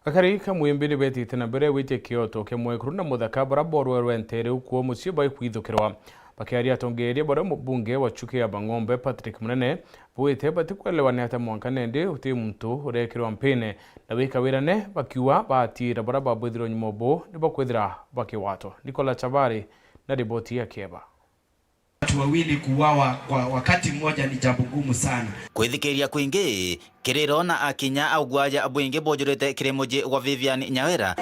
Akari ka Mwimbi ni betite na mbere gwitia kioto kia mwekuru na muthaka baria borwerwe ntere ukuo mucii bai kwithukirwa. Bakiaria atongeeria baria mubunge wa Chuka ya Bang'ombe Patrick Munene, bwite batikwelewa ni atia mwanka nendi uti muntu urekirwa mpine na wika wirane, bakiuga baatiira baria babwithirwe nyuma ubu ni bakwithira bakiwatwa. Nicola Chabari na riboti ya Kieba. Watu wawili kuuawa kwa wakati mmoja ni jambo gumu sana. Kwithikiria kwingi, kiriro na akinya augwaja bwingi bujurite kiri muji gwa Vivian Nyawera.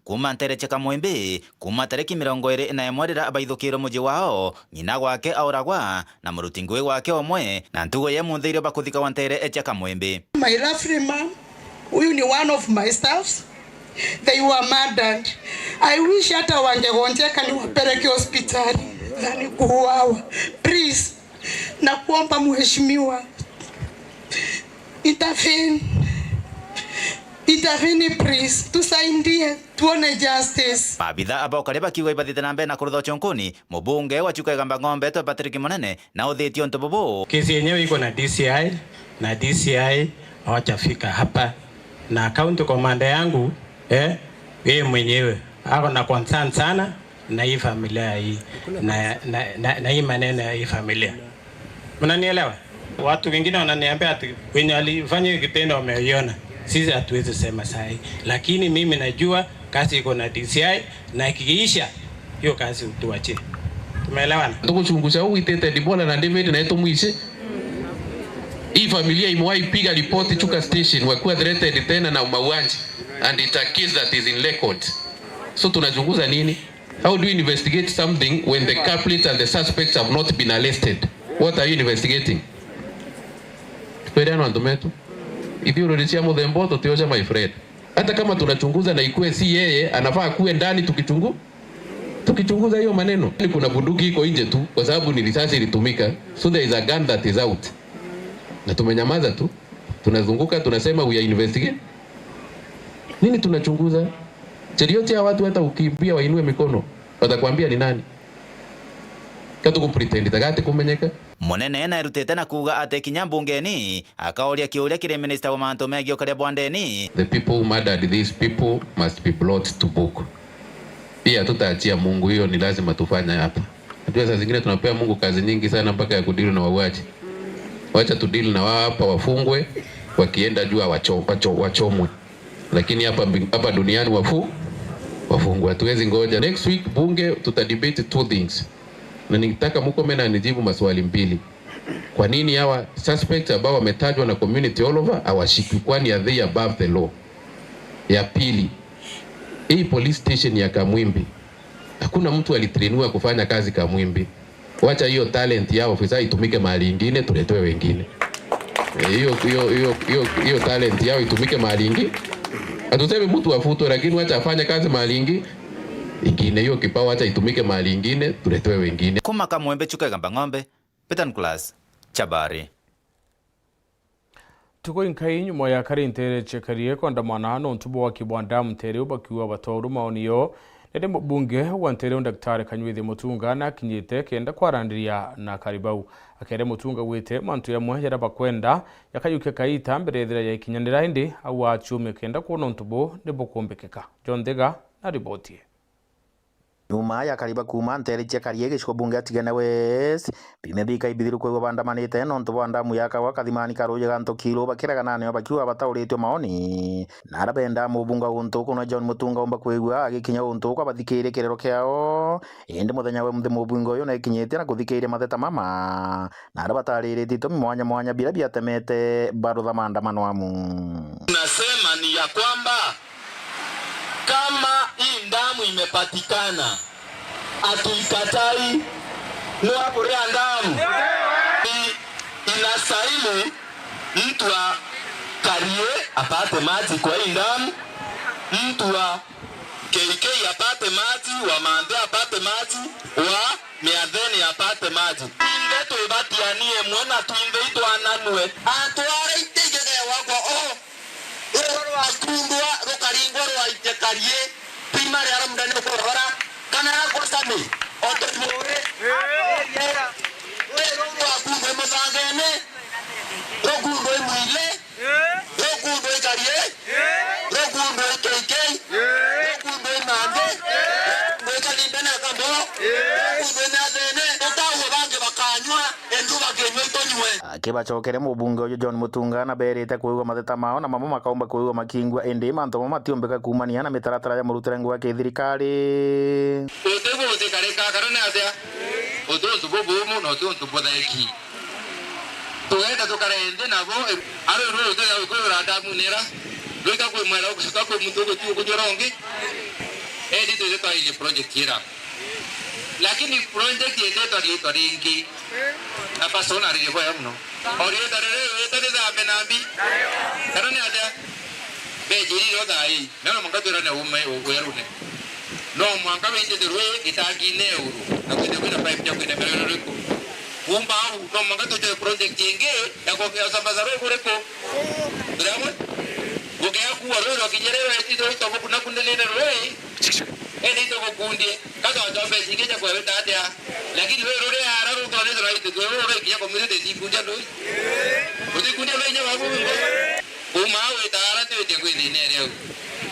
Kuma ntere cia Kamwimbi, kuma tariki mirongo iri na imwe riria baithukirwe muji wao, ng'ina gwake auragwa, na muruti ngui gwake omwe, na ntugo ya munthi irio bakuthikawa ntere cia Kamwimbi. My lovely mom, huyu ni one of my staffs. They were murdered. I wish hata wangegonjeka niwapeleke hospitali than kuuawa. Please, nakuomba mheshimiwa, intervene. Intervene, please. Tusaidie, tuone justice. Maabitha aba ukaria bakiuga ibathite na mbere na kurutha uchonkoni, mubunge wa Chuka Igamba Ng'ombe etwe Patrick Munene na uthitie untu bubu. Kesi yenyewe iko na D C I, na D C I hawajafika hapa, na county commander yangu, eh, yeye mwenyewe ako na concern sana na hii familia hii na, na, na, na hii maneno ya hii familia. Mnanielewa? Watu wengine wananiambia ati wenye walifanya hiyo kitendo wameiona. Sisi hatuwezi sema sahi, lakini mimi najua kazi iko na D C I, na ikiisha hiyo kazi utuachie. Tumeelewana? Tugucunguca uu witite Dibora na David na itumwici. Hii familia imewahi piga ripoti Chuka station wakiwa threatened tena na mauaji, and it a case that is in record. So tunachunguza nini? How do you investigate something when the culprits and the suspects have not been arrested? What are you investigating? Twirane antu metu. Ithiururi cia muthemba uyu tutioja, my friend. Hata kama tunachunguza na ikue si yeye, anafaa kuwe ndani tukichungu-, tukichunguza hiyo maneno. Ni kuna bunduki iko nje tu, kwa sababu ni risasi ilitumika. So there is a gun that is out. Na tumenyamaza tu. Tunazunguka, tunasema we are investigating. Nini tunachunguza? Cherioti ya watu hata ukimbia wainue mikono, watakwambia ni nani? Katuku pretend tagati kumenyeka. Munene naerutite na kuuga ati kinya mbungeni akaoria kiuria kiri minista wa mantu megii ukaria bwa ndeni. The people who murdered these people must be brought to book. Pia hatutaachia Mungu, hiyo ni lazima tufanye hapa. Najua saa zingine tunapea Mungu kazi nyingi sana mpaka ya kudeal na wauaji. Wacha tudeal na wao hapa, wafungwe, wakienda juu wacho-, wacho-, wachomwe. Lakini hapa mbi-, hapa duniani wafu-, wafungwe. Hatuwezi ngoja. Next week bunge tutadebate two things. Na nitaka Murkomen anijibu maswali mbili. Kwa nini hawa suspects ambao wametajwa na community all over hawashikwi? Kwani are they above the law? Ya pili, hii police station ya Kamwimbi, hakuna mtu alitrainiwa kufanya kazi Kamwimbi. Wacha hiyo talent ya ofisa itumike mahali ingine, tuletewe wengine. Eh, hiyo, hiyo, hiyo, hiyo, hiyo talent yao itumike mahali ingi-, hatusemi mtu afutwe, lakini wacha afanye kazi mahali ingi-, ingine. Hiyo kipawa wacha itumike mahali ingine, tuletewe wengine. Kuma Kamwimbi, Chuka Igamba Ng'ombe, Peter Nicholas, Chabari. Ntuku inkai nyuma ya kari nteere cia Karie kwandamana nontu bwa waki bwa ndamu nteere iu bakiuga batoorwa maoni yoo, nindi mubunge wa nteere iu Daktari Kanywithi Mutunga nakinyite kenda kwarandiria na akari bau. Akeere Mutunga gwite mantu jamwe jaria bakwenda jakayukia kaita mbere ethira yaikinyanira, indi au aciumia kenda kwona untu buu nibukumbikika. John Thiga na riboti ii. Nyuma ya akari ba kuuma nteere cia Karie gicigo bunge ya Tigania West, bimethika ibithiru kwigua bandamanite nontu bwa ndamu ya kawa kathimani ka ruuji ga Ntokiru bakiragananio bakiuga batauritwe maoni. Na aria benda mubunge wa guntu kunwa John Mutunga umba kwigua agikinya guntu kwa bathikiirie kirero kiao. Indi muthenya wa umunthi mubunge uyu nekinyitie na kuthikiiria matheta mama. Na aria batariritie itumi mwanya mwanya biria biatemete barutha maandamano amu. Nasema ni ya kwamba kama hii ndamu imepatikana, hatuikatai. Ni wa kuria ndamu. I-, inastahili mtu wa Karie apate maji kwa hii ndamu, mtu wa K K apate maji, wa Manthe apate maji, wa Miathene apate maji. Inthe twibatianie mwe na twinthe itwananue. Atwara ite igegewagwa o. Rwiro rwakundwa rukaringwa rwaite Karie, primary aria mundani ukurora, kana aria kwa Sami, o turi muri. Rwiro rwakundwa i Muthangene, rukundwa i Mwile, rukundwa i Karie, rukundwa i K K, rukundwa i Manthe, rukundwa i Kathimbe na Kambo, rukundwa i Miathene, rutaua bangi bakanywa. Endu bakinywa itunywe. Akibacokere mubunge uju John Mutunga na berite kwigua matheta mao na mamo makaumba kwigua makingua, indi mantu mamo matiumbika kuumania na mitaratara ya murutire ngugi ya kithirikari. Uti buti karika kana ni atia? Uti untu bubumu na uti untu buthaiki. Tugenda tukare nthi nabo, ari ruru tuya kwigura ndamu nira, rwika kwi mwera ugucoka kwi muntu ugutiu kunyura ungi. Indi twithe twairie project ira. Lakini project yethetwa riitwa ringi. Na pastor naririe bwega muno. O riitwa riria riitwa rithambe na mbi. Kana ni atia? Bejirire o thaa ii. Na no mwanka twirane uume werune. No mwanka witite rui gitangine uru. Na kwithe kwina pipe ya kwina mbere ruriku. Kuumba au, no mwanka tuje project ingi ya kuongea usambaza rui kuriku. Turi amwe? Gukea kuwa rui rwakinyire wetithwe itobo kuna kunenene rui. Indi itugukundie. Katwatwa mbeca ingi cia kweweta atia? Lakini rui ruria ara rutonete rwaititwe ruru rwaikinya community itikundia ndui. Utikundia ndui inya wabu wingo. Kuuma au wita ara twitie kwi thina iria au.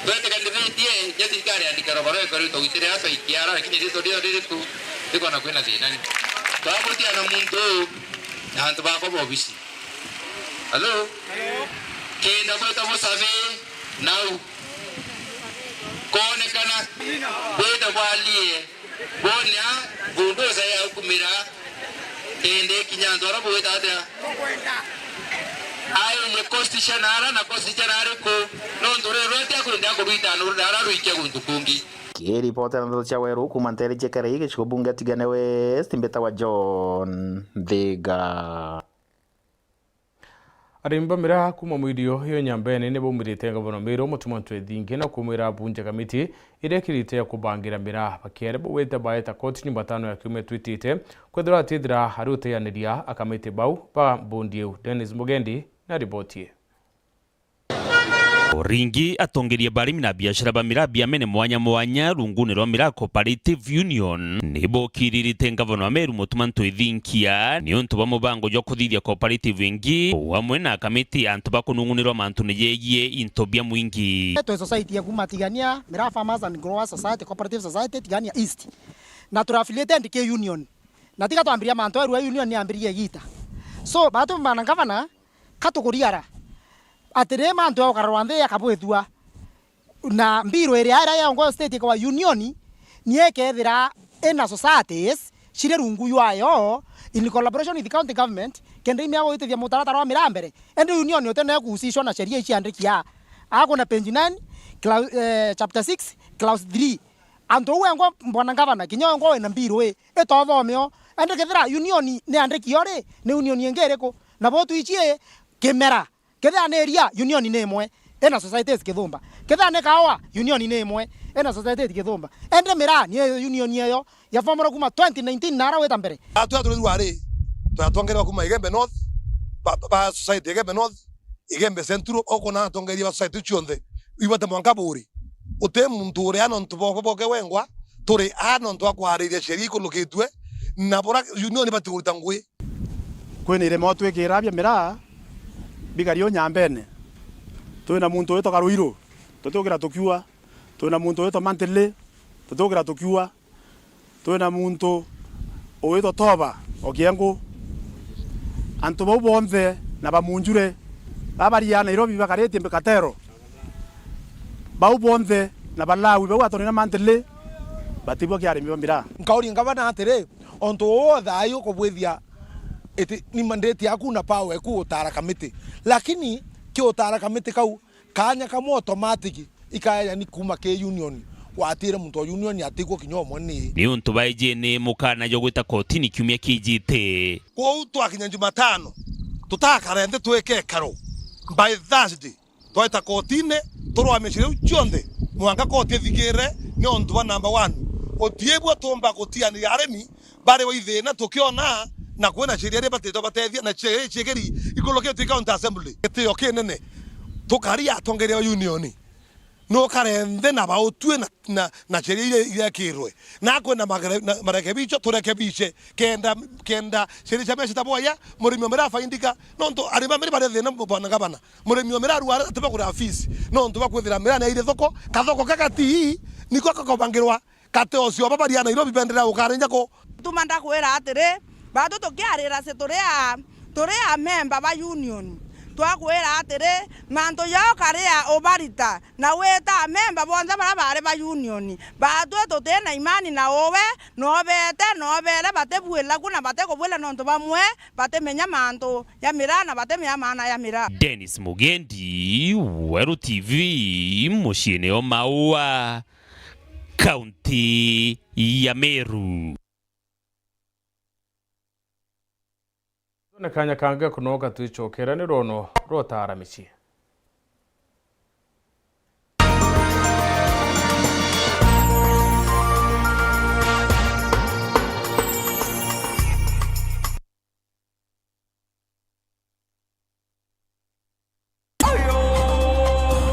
Twetikanithitie, nya thirikari yandike rogoro ikorwe tugitire aca ikiara, lakini riitwa rio ririku, rikona kwina thina ni. Twamutia na muntu uu, na antu bakwa ba obisi. Hello? Kenda bwita bucabi, nau. Koonekana, bwita bwalie. Bonia, bulldozer ya ukumira, indi ikinya antu aria bugwita atia? Ai, ni cost cia naara na cost cia naariku? Nontu riri rwati akwenda kurwita nuru naara rwikia guntu kungi. Kiripotera ndeto cia Weru kuuma nteere cia Karai, gicigo bunge Tigania West, mbitawa John Nthiga. Arimi ba miraa kuuma mwirio yo Nyambene ni baumirite ngavana Meru Mutuma Ntwethingi na kumwira abunje kamiti iria ikirite ya kubangira miraa, bakiari bauite baeta kotini Jumatano ya kiumia twitite, kwethirwa atithira ari uteaniria a kamiti bau ba mbundi iu. Dennis Mugendi na riboti ii. Ringi atongeria ba arimi na biashara ba miraa biamene mwanya mwanya rungune rwa Miraa Cooperative Union ni bokiririte ngavana wa Meru Mutuma Ntwethingi niuntu bwa mubango jwa kuthithia cooperative ingi, o amwe na kamiti ya antu ba kunungunirwa mantune jegie into bia mwingi. Twi society ya kuuma Tigania, Miraa Farmers and Growers Society, Cooperative Society, Tigania East. Na turi affiliated ki union. Na tiga twambiria mantu erua union ni yambiririe igita. So, batu bana ngavana, ka tukuriara atiri mantu ya ukararwa nthi yakabwithua. Na mbiru iria iria yongwa state ikwa union, ni ikethira ina societies ciri rungu ywayo in collaboration with county government, kenda imia gwitithia mutaratara wa miraa mbere. Indi union uti nayo kuhusishwa na sheria ici andiki a. Akuna page nine, clau-, eh, chapter six, clause three. Antu uu engwa bwana ngavana, kinya engwa wina mbiru ii, itothomeo. Indi kethira union ni andiki yo ri, ni union ingi iriku? Na bo twichie kimera. Kethira ni iria, union ni imwe, ina societies kithumba. Kethira ni kaua, union ni imwe, ina societies kithumba. Indi miraa ni union eyo ya formula kuma twenty nineteen na ara wita mbere. Atwi aturirwa ri, twatongerwa kuma Igembe North, ba, ba, ba society Igembe North, Igembe Central, ukona atongeria ba society cionthe, ibate mwanka buri. Uti muntu uria nontu bokwe boke wengwa, turi a nontu bwa kwariria sheria ikunukitue, na bura union ibati kurita ngui. Kwina irema utwikira bia miraa bigari u Nyambene. Twina muntu witwa Karuiru, tutiukira tukiua. Twina muntu witwa Mantili, tutiukira tukiua. Twina muntu ugwitwa Toba Okiengu. Antu bau bonthe na bamunjure, baba baria Nairobi bakarite Katero. Bau bonthe na Balawi bau atonire Mantili, batibua kia arimi ba miraa. Nkauri ngavana atiri, ontu uu thaai ukubwithia iti ni mandate yaku na power eku utara kamiti. Lakini ki utara kamiti kau, kaanya kamwe automatic ikaeja ni kuuma ki union, watire muntu wa union atigwo kinya umwe ni. Niuntu baiji ni mukana jwa gwita kotini kiumia kijite. Kwou twakinya Jumatano, tutakare nthi twike ikaro. By Thursday, twaita kotini, turwamie ciria iu cionthe, mwanka koti ithikire, niuntu bwa number one, utiibua tumba gutianiria arimi bari wa ithina tukiona, na kwina ciria iria batitwe batethia, na ciria ciikiri ikulukitwe i County Assembly. Gitio kinene tukari atongeria ba union, nukare nthi na bautue na, na, na ciria iria irekirwe, na kwina magere-, na marekebicho turekebiche, kenda, kenda ciria cia mbeca ta bwaya, murimi o miraa afaindika, nontu arimi ba miraa bari thina bwana ngavana, murimi o miraa arwara atiba kuria fees, nontu bwa kwithira miraa ni aire thoko, kathoko ka gatii niko gakobangirwa. Kate ucio baba baria Nairobi benderea gukarenja ku. Tuma ndakwira atiri, batu tukiarira ci turi a, turi a memba ba union. Twakwira atiri, mantu jao karia ubarita, na wita a memba bonthe baria bari ba union. Batwi tuti na imani na uwe, nobete, nobere batibwira ku na batikubwira nontu bamwe batimenya mantu ja miraa na batimenya maana ja miraa. Dennis Mugendi, Weru T V, muciini o Maua. Kaunti ya Meru. Twone kanya kangi kunoka twicokera ni rwono rwa utaara micii.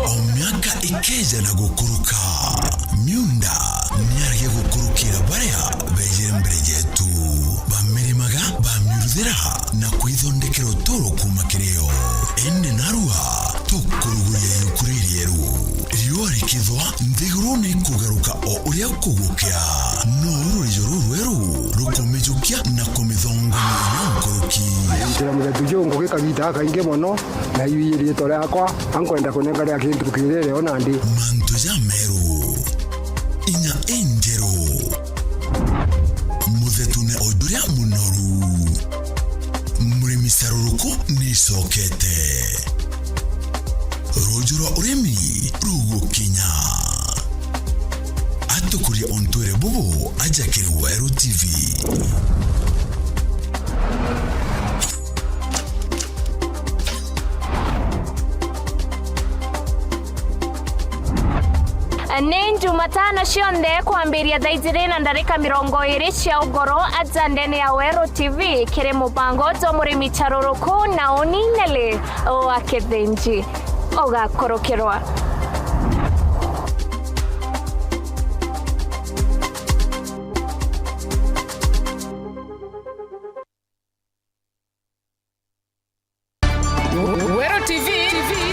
O miaka ikeeja na gukuruka, miunda niaragia gukurukira baria beejire mbere yeetu. Bamirimaga, bamiuruthira, na kwithondekera utuuro kuuma kiri o. Indi narua, Kugukia no rurijo ruru rweru rukumijukia na kumithongoria inya nkuruki. Ntira muthetu ju ngugi kagiita gakaingi mono, na iu ii riitwa riakwa, ankwenda kunenga ria kintu kiriri o nandi. Mantu jameru, inya injeru, muthetune o juria munoru. Murimi caruruku nicokete. Ruuju rwa urimi rugukinya. Atukuria untwire bubu aja kiri Weru T V. Ni Jumatano cionthe kwambiria thaa ijiri na ndarika mirongo iri cia ugoro aja ndene ya Weru T V kiri mubango jwa murimi caruruku na uni Nelly wa Kithinji. Ugakurukirwa. Weru T V,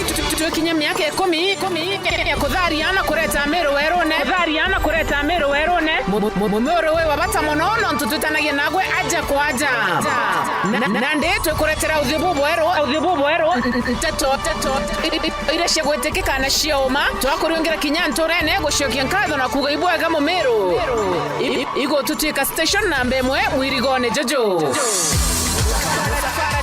tu-, tu-, twikinye miaka ikumi, ikumi ya kutharia na kureta miru werune. Kutharia na kureta miru werune. Mu-, mu-, mu-, mumiru wi wa bata mono, nontu twitanagia nagwe aja kwa aja. Na, na, nandi twikuretera uthio bubweru, uthio bubweru, n-, n-, nteto, nteto, i-, i-, iria cia gwitikika na cia uma. Twakuriungira kinya nturene, gucokia nkatho na kuuga ibwega mumiru. I-, i-, igututwika station namba imwe mwirigone juju.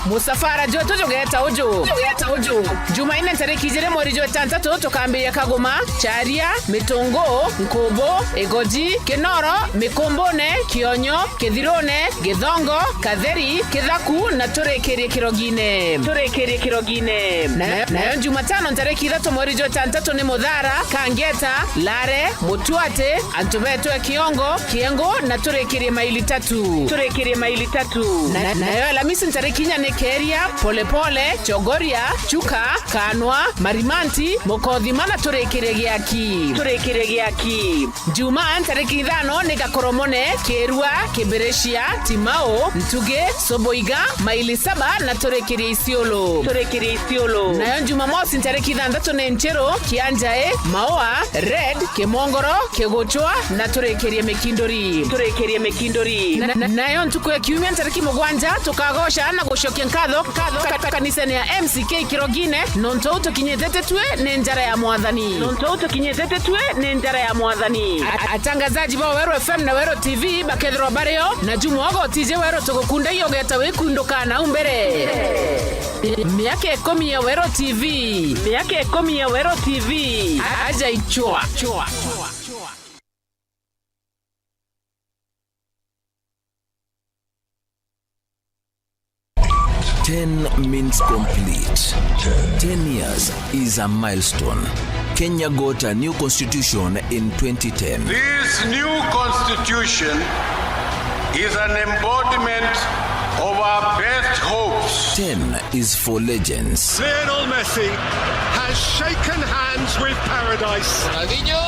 Musafara jwetu jugeta uju. Jugeta uju. Jumaine ntariki ijiri mweri jwa itantatu tukambiria Kaguma, Charia, Mitungu, Nkubu, Igoji, Kinoro, Mikumbune, Kionyo, Kithirune, Githongo, Katheri, Kithaku na turikirie Kirogine. Turikirie Kirogine. Na, nayo Jumatano ntariki ithatu mweri jwa itantatu ni Muthara, Kangeta, Lare, Mutuati, antu betu e Kiongo, Kiengu na turikirie maili tatu. Turikirie maili tatu. Na, nayo Alamisi ntariki inya ni Keria, Polepole, Chogoria, Chuka, Kanwa, Marimanti, Mukothima na turikirie Giaki. Turikirie Giaki. Jumaa ntariki ithano ni Gakoromone, Kirua, Kibiricia, Timau, Ntugi, Subuiga, Maili Saba na turikirie Isiolo. Turikirie Isiolo. Nayo Jumamosi ntariki ithanthatu ni Nchiru, Kianjai, Maua, Red, Kimongoro, Kiguchwa na turikirie Mikinduri. Turikirie Mikinduri. Na, na, nayo ntuku ya Kiumia ntariki mugwanja tukagoca na gucokia nkatho, nkatho ka-, ka-, kanisene ya M C K Kirogine, nontu au tukinyite titwi ni njara ya Mwathani. Nontu au tukinyite titwi ni njara ya Mwathani. A-, atangazaji ba Weru F M na Weru T V bakethirwa bario, na Juma ogo tije Weru tugukunda iyo ugeta wikunduka nau mbere. Miaka ikumi ya Weru T V. Miaka ikumi ya Weru T V. A-, aja ichwa. Ten means complete. Ten years is a milestone. Kenya got a new constitution in twenty ten. This new constitution is an embodiment of our best hopes. Ten is for legends. Lionel Messi has shaken hands with paradise. Ronaldinho!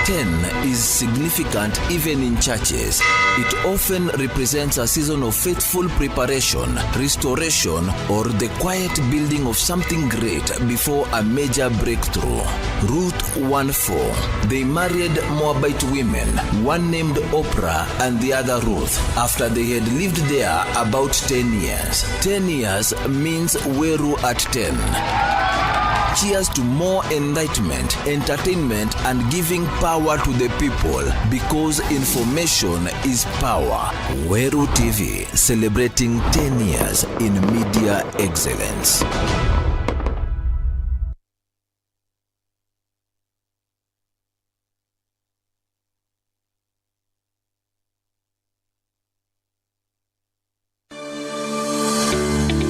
Ten is significant even in churches. It often represents a season of faithful preparation, restoration, or the quiet building of something great before a major breakthrough. Ruth won four. They married Moabite women, one named Oprah and the other Ruth, after they had lived there about ten years. Ten years means Weru at ten. Cheers to more enlightenment, entertainment, and giving power to the people, because information is power. Weru T V, celebrating ten years in media excellence.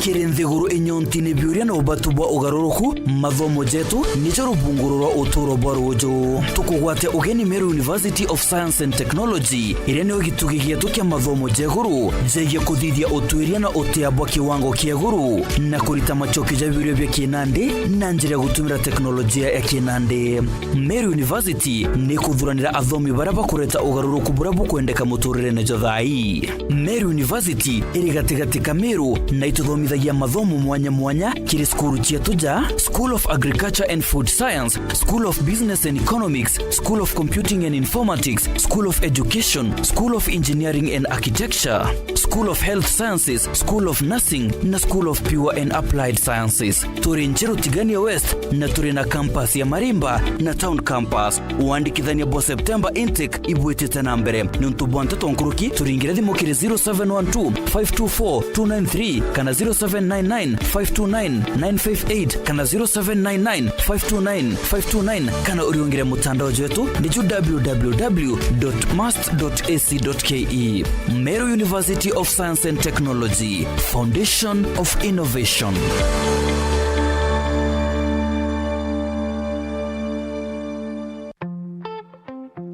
Kiri nthiguru inyontini biuria na ubatu bwa ugaruruku, mathomo jetu nijo rubunguru rwa uturo bwa ruuju. Tukugwatia ugeni Meru University of Science and Technology, iria niyo gitugi gietu kia mathomo ja iguru jegie kuthithia utwiria na utia bwa kiwango kia iguru, na kurita macokio ja biuria bia kinandi na njira ya gutumira teknolojia ya kinandi. Meru University ni ikuthuranira athomi baria bakureta ugaruruku buria bukwendeka muturirene jwa thaa ii. Meru University iri gatigati ka Meru na ituthomithagia mathomo mwanya mwanya kiri cukuru cietu ja School of Agriculture and Food Science, School of Business and Economics, School of Computing and Informatics, School of Education, School of Engineering and Architecture, School of Health Sciences, School of Nursing na School of Pure and Applied Sciences. Turi Njeru Tigania West na turi na campus ya Marimba na Town Campus. Wandikithania bwa September intake ibwitite na mbere. Niuntu bwa nteto nkuruki, turingire thimu kiri zero seven one two, five two four, two nine three kana zero seven nine nine, five two nine, nine five eight kana zero seven nine nine, five two nine, five two nine, kana uriungire mutandao jwetu ni ju w w w dot must dot a c dot k e. Meru University of Science and Technology, Foundation of Innovation.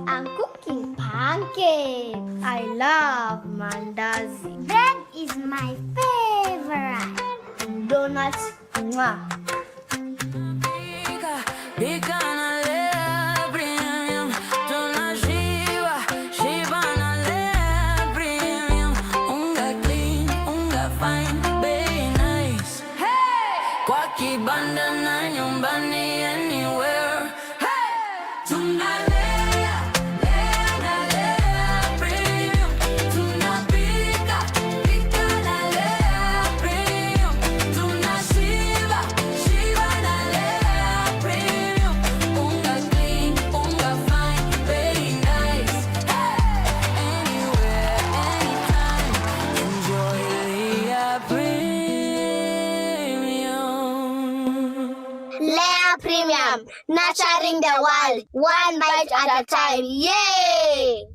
I'm cooking pancakes. I love mandazi. Bread is my favorite. Donuts, mwah. Pika, pika na Lea Premium. Tunashiba, shiba na Lea Premium. Unga clean, unga fine, bei nice. Hey! Kwa kibanda na nyumbani, anywhere. Hey! Tunalea, lea na Lea Premium. Tunapika, pika na Lea Premium. Tunashiba, shiba na Lea Premium. Unga clean, unga fine, very nice. Hey! Anywhere, anytime. Enjoy Lea Premium. Lea Premium, nurturing the world, one bite at a time. Yay!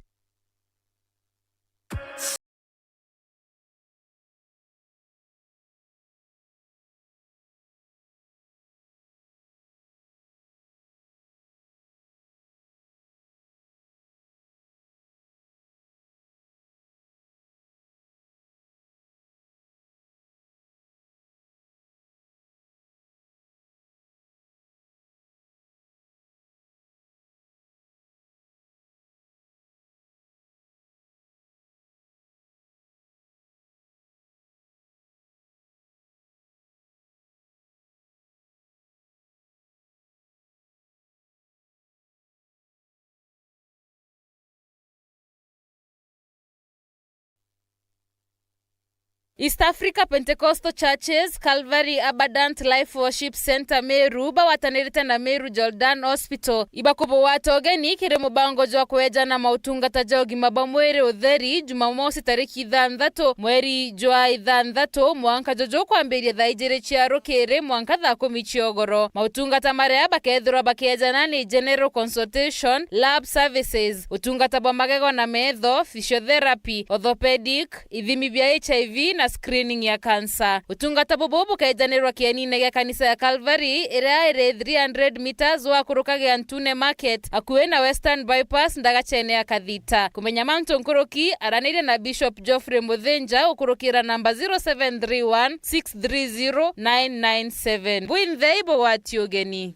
East Africa Pentecostal Churches, Calvary Abundant Life Worship Centre Meru, bagwatanirite na Meru Jordan Hospital, ibakubugwata ugeni kiri mubango jwa kwejana mautungata ja ugima bwa mwiri utheri, Jumamosi tariki ithanthatu mweri jwa ithanthatu, mwanka juju kwambiria thaa ijiri cia rukiri mwanka thaa kumi cia ugoro. Mautungata maria bakethirwa bakiejana ni general consultation, lab services, utungata bwa magego na metho, physiotherapy, orthopedic, ithimi bia H I V na screening ya cancer. Utungata bubu bukejanirwa kienine gia kanisa ya Calvary, iria iri three hundred meters wakuruka Giantune Market, akui na Western Bypass, ndagachene ya Kathita. Kumenya mantu nkuruki, araniria na Bishop Geoffrey Muthinja ukurukira namba zero seven three one, six three zero, nine nine seven. Bwinthe ibugwati ugeni.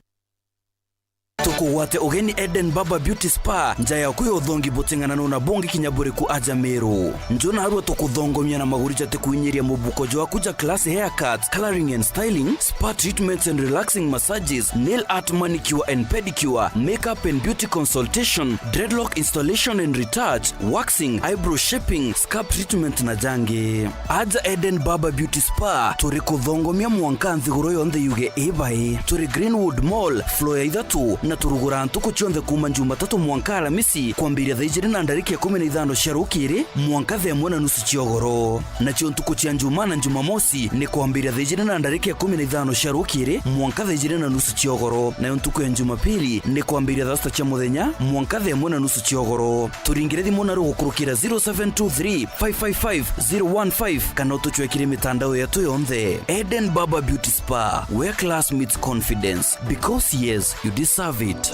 Tukugwate ugeni Eden Barber Beauty Spa, nja yaku ya uthongi buting'anano na bungi kinya buriku aja Meru. Nju narua tukuthongomia na maguri jatikuinyiria mubuko jwaku ja class haircuts, coloring and styling, spa treatments and relaxing massages, nail art, manicure and pedicure, makeup and beauty consultation, dreadlock installation and retouch, waxing, eyebrow shaping, scalp treatment na jangi. Aja Eden Barber Beauty Spa, turi kuthongomia mwanka nthiguru yonthe yuge ibai. Turi Greenwood Mall, floor ya ithatu, na turuguraa ntuku cionthe kuuma Jumatatu mwanka Aramisi, kwambiria thaa ijiri na ndarika ikumi na ithano cia rukiri, mwanka thaa imwe na nusu cia ugoro. Nacio ntuku cia Njumaa na Jumamosi ni kwambiria thaa ijiri na ndarika ikumi na ithano cia rukiri, mwanka thaa ijiri na nusu cia ugoro. Nayo ntuku ya Jumapili ni kwambiria thaa sita cia muthenya, mwanka thaa imwe na nusu cia ugoro. Turingire thimu na rugukurukira zero seven two three, five five five, zero one five, kana utucwekire mitandao yetu yonthe. Eden Barber Beauty Spa, where class meets confidence. Because yes, you deserve it.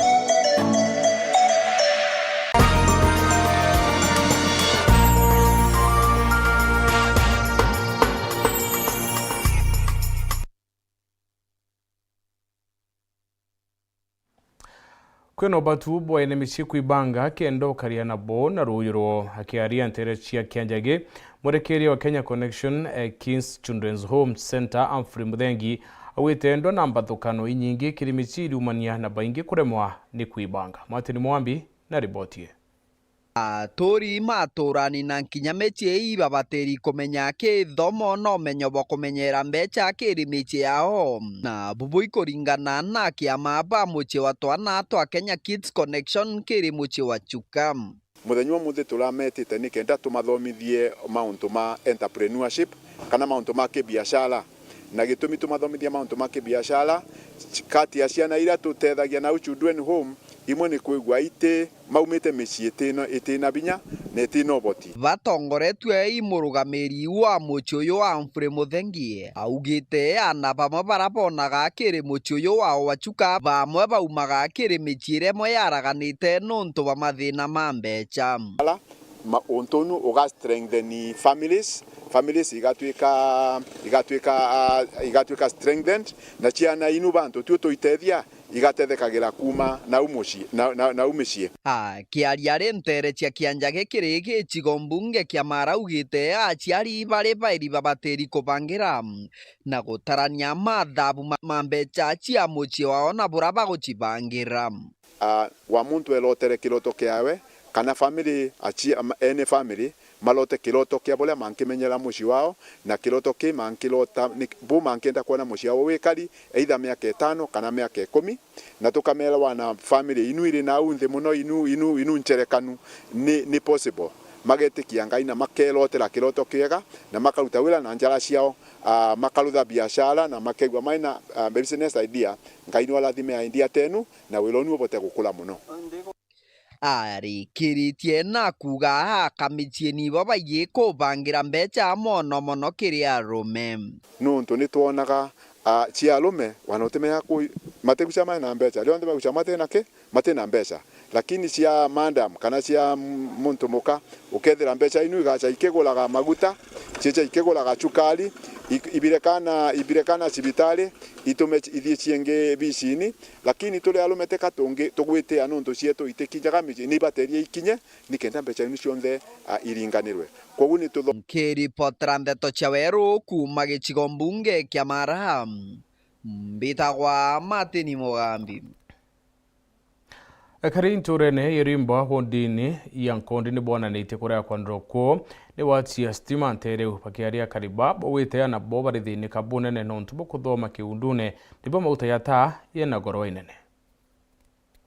Kwina ubatu bwa ene micii kwibanga kenda ukaria nabo na ruuji rwao. Akiaria nteere cia Kianjagi, mwerekeria wa Kenya Connection, eh, Kings Children's Home Centre, Humphrey Muthengi, augite ndona mbathukano inyingi kiri micii iriumania na baingi kuremwa ni kwibanga. Martin Mwambi na riboti ii. Aturi maturani na nkinya micii ibabatiri kumenya kithomo na umenyo bwa kumenyera mbeca kiri micii yao, na bubu ikuringana na kiama ba mucii wa twana twa Kenya Kids Connection kiri mucii wa Chuka. Muthenya umuthi turametite ni kenda tumathomithie mauntu ma entrepreneurship kana mauntu ma kibiashara, na gitumi tumathomithia mauntu ma kibiashara, kati ya ciana iria tutethagia nau Children Home, imwe ni kwigua iti maumite micii itina, itina binya na itina uboti. Batongoretue i murugamiri wa mucii uyu wa Humphrey Muthengi, augite ana bamwe bara bonaga kiri mucii uyu wa Wachuka, bamwe baumaga kiri micii iria imwe yaraganite nontu bwa mathina ma mbeca. Ala ma-, untu unu uga strengthen families, families igatuika, igatuika, ah, igatuika strengthened, na ciana inu bantu tu tuitethia, igatethekagira kuuma nau mucii, na, na, nau micii. Akiaria ri nteere cia Kianjagi kiri gicigo mbunge kia Mara augite aciari bari bairi babatiri kubangira na gutarania mathabu ma, ma mbeca cia mucii wao na bura bagucibangira. Ah, wa muntu elotere kiroto kiawe, kana family, aci-, am-, ene family, malote kiroto kia buria mankimenyera mucii wao, na kiroto ki mankirota, ni, bu mankienda kwona mucii wao wikari, either miaka itano kana miaka ikumi, na tukamera wana family inu iri nau nthi muno, inu, inu, inu ncherekanu, ni, ni possible. Magetikia Ngai na makerotera kiroto kiega, na makaruta wira na njara ciao, ah, makarutha biashara, na makegua maina, ah, business idea, Ngai niwarathime idea tenu, na wira unu ubote gukura muno. Arikiritie na kuuga aka micii nibo baiji kubangira mbeca mono mono kiri arume. Nuntu nitwonaga, ah, cia arume, wana utimenya ku-, matigucia mai na mbeca, rionthe bagucia matina ki, matina mbeca. Lakini cia madam kana cia m-, muntu muka, ukethira mbeca inu igacha ikiguraga maguta, chicha ikiguraga chukari, ik-, ibirekana, ibirekana cibitari, itume ithie cienge bicini, lakini turi arume tika tungi-, tugwitia nuntu cietu itikinyaga micii, ni ibateria ikinye, nikenda mbeca inu cionthe, a, iringanirwe. Kwogu ni tutho- Nkiripotera ndeto cia weru kuuma gicigo mbunge kia Mara, mbitagwa Martin Mugambi. Ekari nturene ya Irimba wodini ya Nkondi ni bonanitie kuria kwanirwa kwoo ni wati ya stima nteere iu. Bakiaria akari ba, baugite ana bo bari thiinika bunene nontu bwa kuthoma kiundune, nibo mauta ya taa yena goro inene.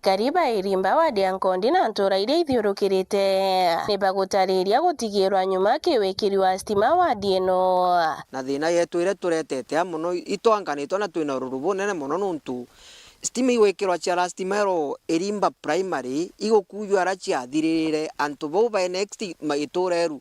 Akari ba Irimba wadi ya Nkondi na ntura iria ithiurukirite ni bagutariria gutigirwa nyuma ki wikiri wa stima wadi ino. Na thina yetu iria turetete a mono, itwanganitwe na twina ururu bunene mono nontu stima igwikirwa cia last mile Irimba Primary igukujua aria ciathiririre, antu bau ba next ma-, itura eru,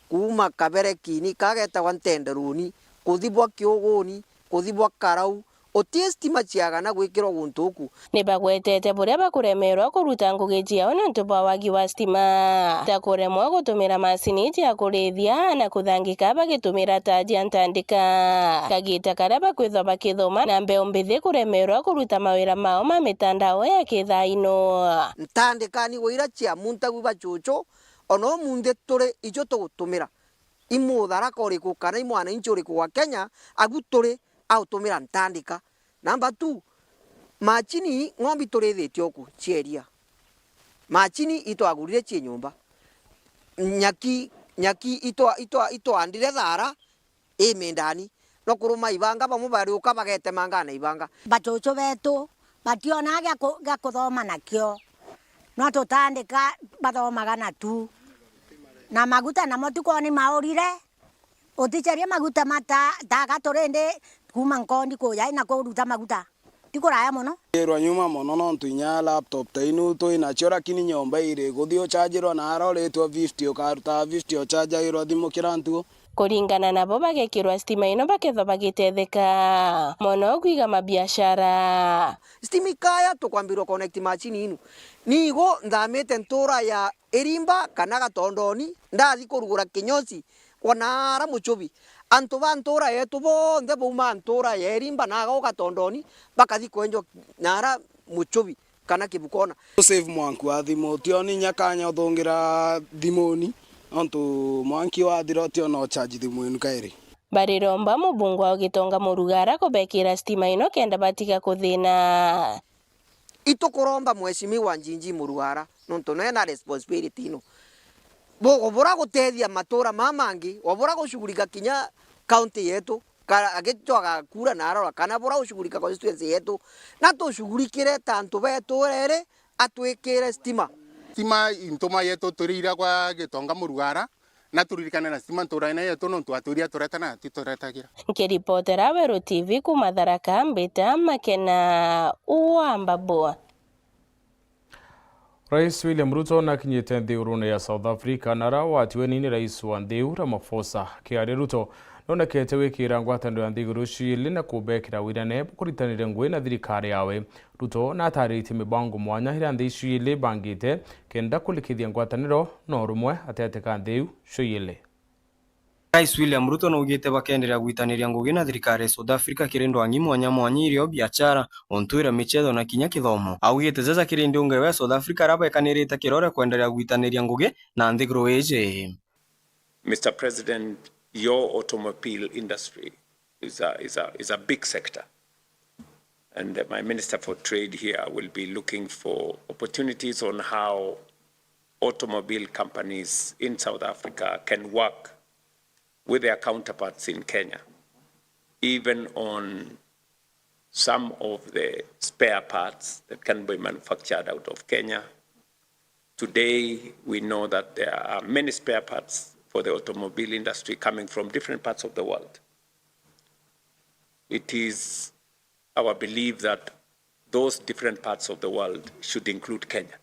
kuuma Kaberekini kagetagwa Ntenderuni, kuthi bwa Kiuguni, kuthi bwa Karau, uti stima ciagana gwikirwa guntu uku. Ni bagwetete buria bakuremerwa kuruta ngugi ciao nontu bwa wagi wa stima, ta kuremwa gutumira macini cia kurithia na kuthangika bagitumira taa cia ntandika, kagita karia bakwithwa bakithoma na mbeu mbithi kuremerwa kuruta mawira mao ma mitandao ya kithaino. Ntandika ni wa iria cia muntagu ba cucu, ona umunthi turi icio tugutumira. I mutharaka uriku kana i mwananchi uriku wa Kenya, agu turi autumira ntandika. Number two, macini ng'ombe turithitie uku cia iria. Macini itwagurire cii nyumba. Nyaki, nyaki itwa-, itwa-, itwandire thara i mindani. No kuruma ibanga, bamwe bariuka bagetemanga na ibanga. Bacucu betu bationaa gia ku-, gia kuthoma nakio. No tutandika bathomaga na tu. Na maguta namo ti kwoni maurire. Uticarie maguta mata-, taga turindi kuuma Nkondi kuja na kuruta maguta. Ti kuraya mono. Irwa nyuma mono nontu inya laptop ta inu twi nacio, lakini nyomba iri guthi uchajirwa na ara uritwa fifty, ukaruta fifty uchajagirwa thimu kira ntuo. Kuringana nabo, bagekirwa stima ino bakethwa bagitetheka mono kwiga mabiashara. Stima ikaya, tukwambirwa connect machine inu. Nigo nthamite ntura ya Irimba kana Gatondoni, ndathi kurugura kinyosi kwa naara Muchubi. Antu ba ntura yetu bonthe bauma ntura ya Irimba naga u Gatondoni, bakathi kwenjwa naara Muchubi. kana Kibukona. Save mwanki wa thimu, utioni inya kanya uthungira thimuni, nontu mwanki wathira utiona uchaji thimu inu kairi. Bariromba mubunge wa Gitonga Murugara kubekira stima ino kenda batiga kuthina. Itukuromba Mheshimiwa Njinji Murugara, nontu nwe na responsibility ino. Bu-, bura gutethia matura ma mangi, wabura gushughulika kinya county yetu, ka-, agicwaga kura na arora kana bura gushughulika constituency yetu, na tushughurikire ta antu betu riri atwikire stima. Stima intuma yetu turira kwa Gitonga Murugara, na turirikane na stima nturene yetu, nontu atwiria tureta na atituretagira. Nkiripotera Weru T V kuuma Tharaka, mbita Makena wa Mbabua. Rais William Ruto nakinyite nthigurune ya South Africa, na ara watiwe ni rais wa nthi iu Ramaphosa. Akiaria, Ruto nonekete gwikira ngwataniro ya nthiguru icio ili na kubekira wirane bukuritanire ngugi na thirikari yawe. Ruto nataritie mibango mwanya iria nthi icio ili bangite kenda kurikithia ngwataniro na urumwe atete ka nthi iu cio ili. Rais William Ruto naugite bakenderea gwitaniria ngugi na thirikari ya South Africa kiri ndwang'i mwanya mwanya irio biachara, untwire, michetho na kinya kithomo. Augite jaja kiri ndiunge we South Africa aria bekanirite kirore kwenderea gwitaniria ngugi na nthiguru iji. Mister President, your automobile industry is a, is a, is a big sector. And, uh, my Minister for Trade here will be looking for opportunities on how automobile companies in South Africa can work with their counterparts in Kenya, even on some of the spare parts that can be manufactured out of Kenya. Today, we know that there are many spare parts for the automobile industry coming from different parts of the world. It is our belief that those different parts of the world should include Kenya.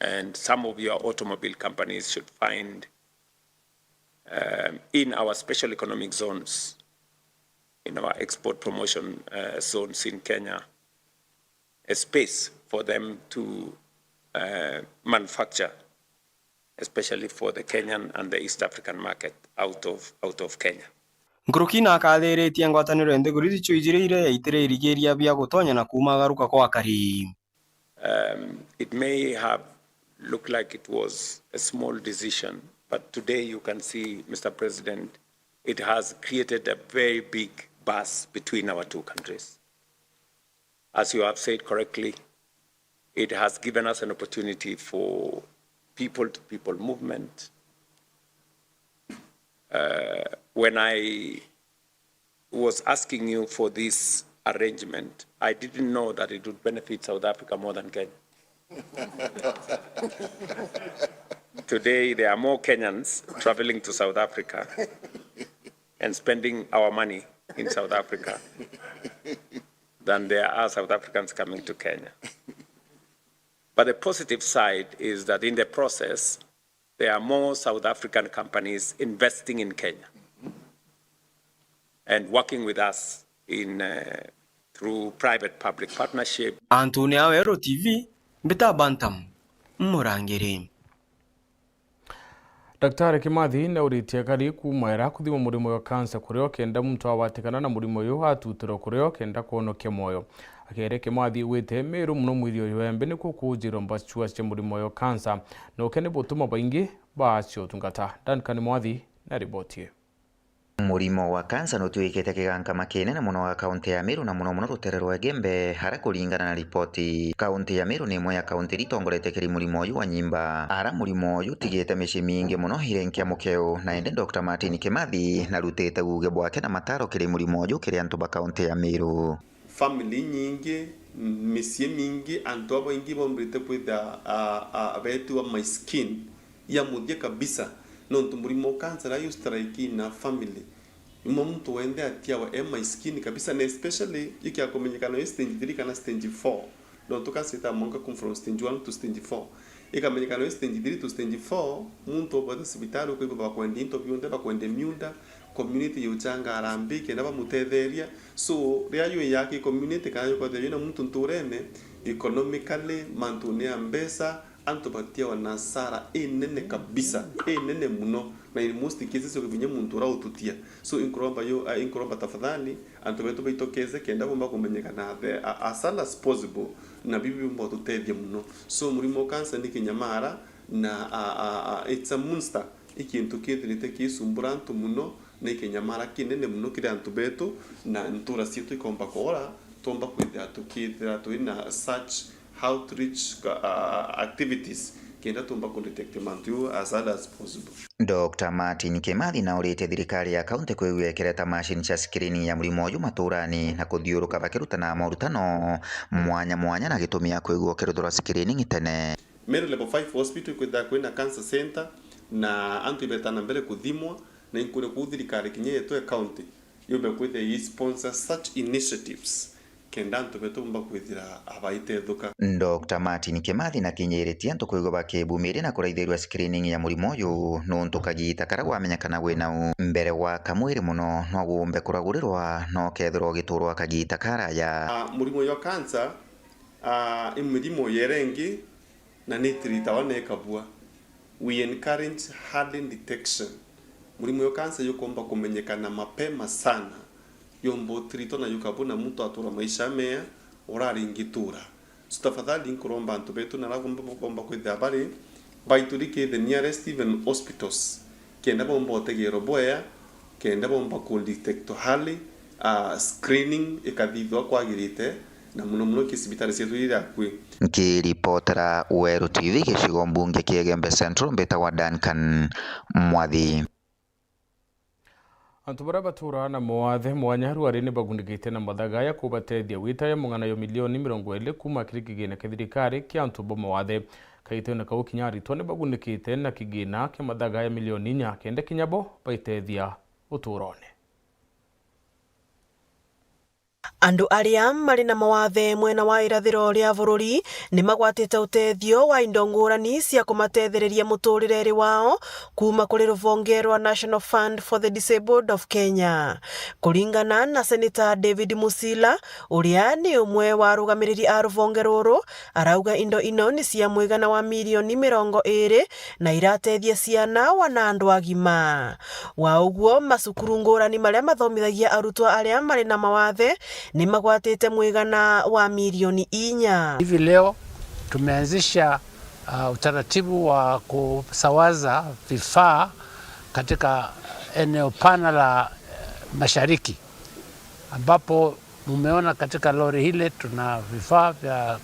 And some of your automobile companies should find, um, in our special economic zones, in our export promotion, uh, zones in Kenya, a space for them to, uh, manufacture, especially for the Kenyan and the East African market out of, out of Kenya. Nkuruki na akathiritie ngwataniro ya nthiguru icio ijiri iria yaitire irigiria bia gutonya na kumagaruka kwa akari. Um, it may have looked like it was a small decision, but today you can see, Mister President, it has created a very big buzz between our two countries. As you have said correctly, it has given us an opportunity for people-to-people movement. Uh, when I was asking you for this arrangement, I didn't know that it would benefit South Africa more than Kenya. Today, there are more Kenyans traveling to South Africa and spending our money in South Africa than there are South Africans coming to Kenya. But the positive side is that in the process, there are more South African companies investing in Kenya and working with us in, uh, through private-public partnership. Antune a Weru T V, mbita Bantam, Murangiri. Daktari Kimathi nauritie akari kuuma era kuthimwa murimo wa kansa kurio kenda muntu agwatikana na murimo uyu atutirwa kurio kenda kwonokia mwoyo. Akiaria, Kimathi augite Meru muno mwiri uyu wembe nikuo kujirwa mbacua cia murimo uyu wa kansa, na uke ni butuma baingi baacia utungata. Duncan Mwathi na riboti ii. Murimo wa kansa nutuikite kigankama kinene muno ga kaunti ya Meru na muno muno rutere rwa Igembe, haria kuringana na ripoti, kaunti ya Meru ni imwe ya kaunti iria itongoretie kiri murimo uyu wa nyimba, ara murimo uyu utigite micii mingi muno iri nkia mukeu, na indi Doctor Martin Kimathi narutite guge bwake na mataro kiri murimo uyu kiri antu ba kaunti ya Meru. Family inyingi, micii mingi, antu babaingi baumbirite kwithira, a, a, beetiwa my skin ya muthia kabisa, nontu murimo wa cancer riria yu strike in a family, imwe muntu wenthe atiawa e my skin kabisa, na especially ikiakumenyekana wi stage three kana stage four, nontu cancer itaga mwanka kuma from stage one to stage four. Ikamenyekana wi stage three to stage four, muntu ubwete cibitari, ukaigua bakwendia into bionthe, bakwendia miunda, community yuchanga harambee kenda bamutetheria. So, riria ywi ya ki community kana yukwethirwa yina muntu nturene, economically, mantune ya mbeca, Antu batiawa na hasara inene kabisa, inene muno, na in most cases ukibinya muntu uraututia. So inkuromba yo, ah, inkuromba tafadhali, antu betu baitokeze kenda bomba kumenyekana the, a-, as early as possible, na bibi biumba gututethia muno. So murimo wa cancer ni kinyamara, na, a, a, a, it's a monster. I kintu kithirite kisumbura antu muno, na i kinyamara kinene muno kiri antu betu, na ntura cietu ikomba kwora, twomba kwithira tukithira twina such outreach, uh, activities, kenda tumba ku detect mantu ju as early as possible. Doctor Martin Kimathi nauritie thirikari ya kaunti kwigua ikireta machine cia screening ya murimo uyu maturani na kuthiuruka bakirutana morutano mwanya mwanya na gitumi ya kwigua ukiruthirwa screening tene. Meru Level five Hospital ikwithira kwina cancer center, na antu ibeta na mbere kuthimwa, na inkuria kuu thirikari kinya yetu ya county yumbe kwithira i sponsor such initiatives, kenda antu betu bomba kwithira abaitethuka. Doctor Martin Kimathi nakinyiritie antu kwigua bakibumiria na kuraithirua screening ya murimo uyu, nuntu kagita karia gwamenyekana winau mbere wa kamwiri muno no gumbe kuragurirwa na ukethirwa ugiturwa kagita karaya. Ah, murimo jwa cancer, ah, i mirimo yere ingi na ni itiritawa na ikabua. We encourage early detection. Murimo jwa cancer jukomba kumenyekana mapema sana, jomba utiritwa na jukabuna muntu atura maisha mea uraringitura. So tafadhali nkuromba antu betu na aria bomba, bomba kwithira bari, baituri ki the nearest even hospitals, kenda bomba utegerwa bwea, kenda bomba ku detect early, ah, screening ikathithwa kwagirite, na muno muno ki cibitari cietu iria akui. Nkiripotera Weru T V gicigo mbunge kia Igembe Central, mbitagwa Duncan Mwathi. Antu baria baturaa na mawathe mwanya rwari ni bagunikite na mathaga ya kubatethia gwitaya mung'ana yo milioni mirongo iri kuuma kiri kigina kia thirikari kia antu ba mawathe. Kaitene kau kinya aritwa ni bagunikite na kigina kia mathaga ya milioni inya kenda kinya bo baitethia uturone. Andu aria mari na mawathe mwena wa irathiro ria bururi ni magwatite utethio wa indo ngurani cia kumatethereria muturireri wao kuuma kuri ruvonge rwa National Fund for the Disabled of Kenya. Kuringana na Senator David Musila, uria ni umwe wa arugamiriri a ruvonge ruru, arauga indo ino ni cia mwigana wa milioni mirongo iri na iratethia ciana wana andu agima. Wa uguo, macukuru ngurani maria mathomithagia arutwa aria mari na mawathe ni magwatite mwigana wa milioni inya. Hivi leo tumeanzisha, uh, utaratibu wa kusawaza vifaa katika eneo pana la, eh, mashariki, ambapo mumeona katika lori hili tuna vifaa vya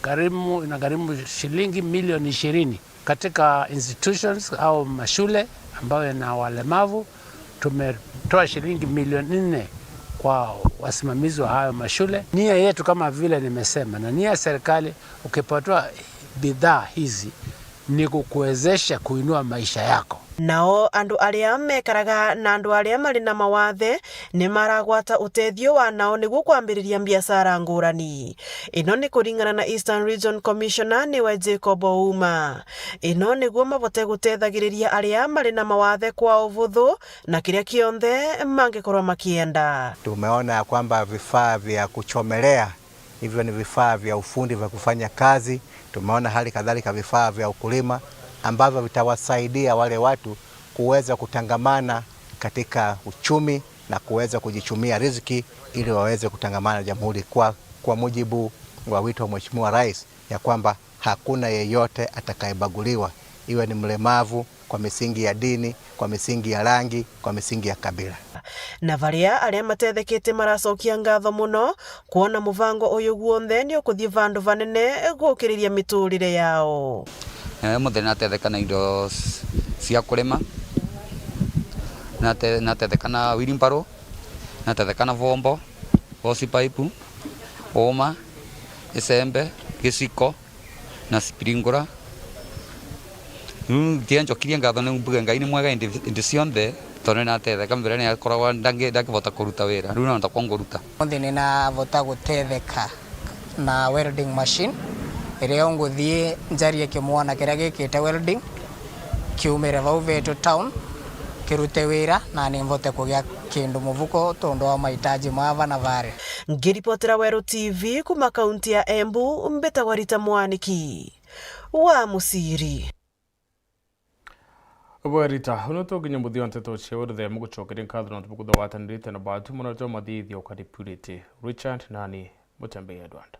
gharimu, inagharimu shilingi milioni ishirini. Katika institutions au mashule ambayo ina walemavu, tumetoa shilingi milioni nne kwa wasimamizi wa hayo mashule. Nia yetu, kama vile nimesema, na nia ya serikali, ukipatiwa bidhaa hizi ni kukuwezesha kuinua maisha yako. Nao andu aria mekaraga na andu aria mari na mawathe ni maragwata utethio wa nao niguo kwambiriria mbiacara ngurani. Ino ni kuringana na Eastern Region Commissioner niwe Jacob Ouma. Ino niguo mabote gutethagiriria aria mari na mawathe kwa ubuthu na kiria kionthe mangikorwa makienda. Tumeona ya kwamba vifaa vya kuchomelea, hivyo ni vifaa vya ufundi vya kufanya kazi. Tumeona hali kadhalika vifaa vya ukulima ambavyo vitawasaidia wale watu kuweza kutangamana katika uchumi na kuweza kujichumia riziki ili waweze kutangamana na jamhuri kwa, kwa mujibu wa wito wa Mheshimiwa Rais ya kwamba hakuna yeyote atakayebaguliwa, iwe ni mlemavu, kwa misingi ya dini, kwa misingi ya rangi, kwa misingi ya kabila. Na baria aria matethekete maracokia ngatho muno kwona mubango uyu guonthe ni ukuthii vandu vanene gukiriria miturire yao. Eh, muthenya natetheka na indo s-, cia kurima, nate-, natetheka na wheelbarrow, natetheka na bombo, hose pipe, uma, icembe, giciko, na sprinkler. Riu ntienjokirie ngatho, niu mbuge Ngai ni mwega indi, indi cionthe, tondu ni natetheka. Mbere ni akoragwa ndangi-, ndangivota kuruta wira, riu nonta kwa nguruta. Umunthi ni navota gutetheka na welding machine, iria unguthii njarie kimwana kiria gikite welding, kiumire vau vetu town, kirute wira, na ni mvote kugia kindu muvuko tondu wa mahitaji ma va na vare. Ngiripotera Weru T V kuma kaunti ya Embu, mbitagwa Rita Mwaniki. wa Muciri. Bwe Rita, uno tukinya muthia wa nteto cia wendo themu gucokeria nkatho nontu bukuthawatanirite na batu mono jwa mathithio ukaripurite. Richard nani Mutembei Edward.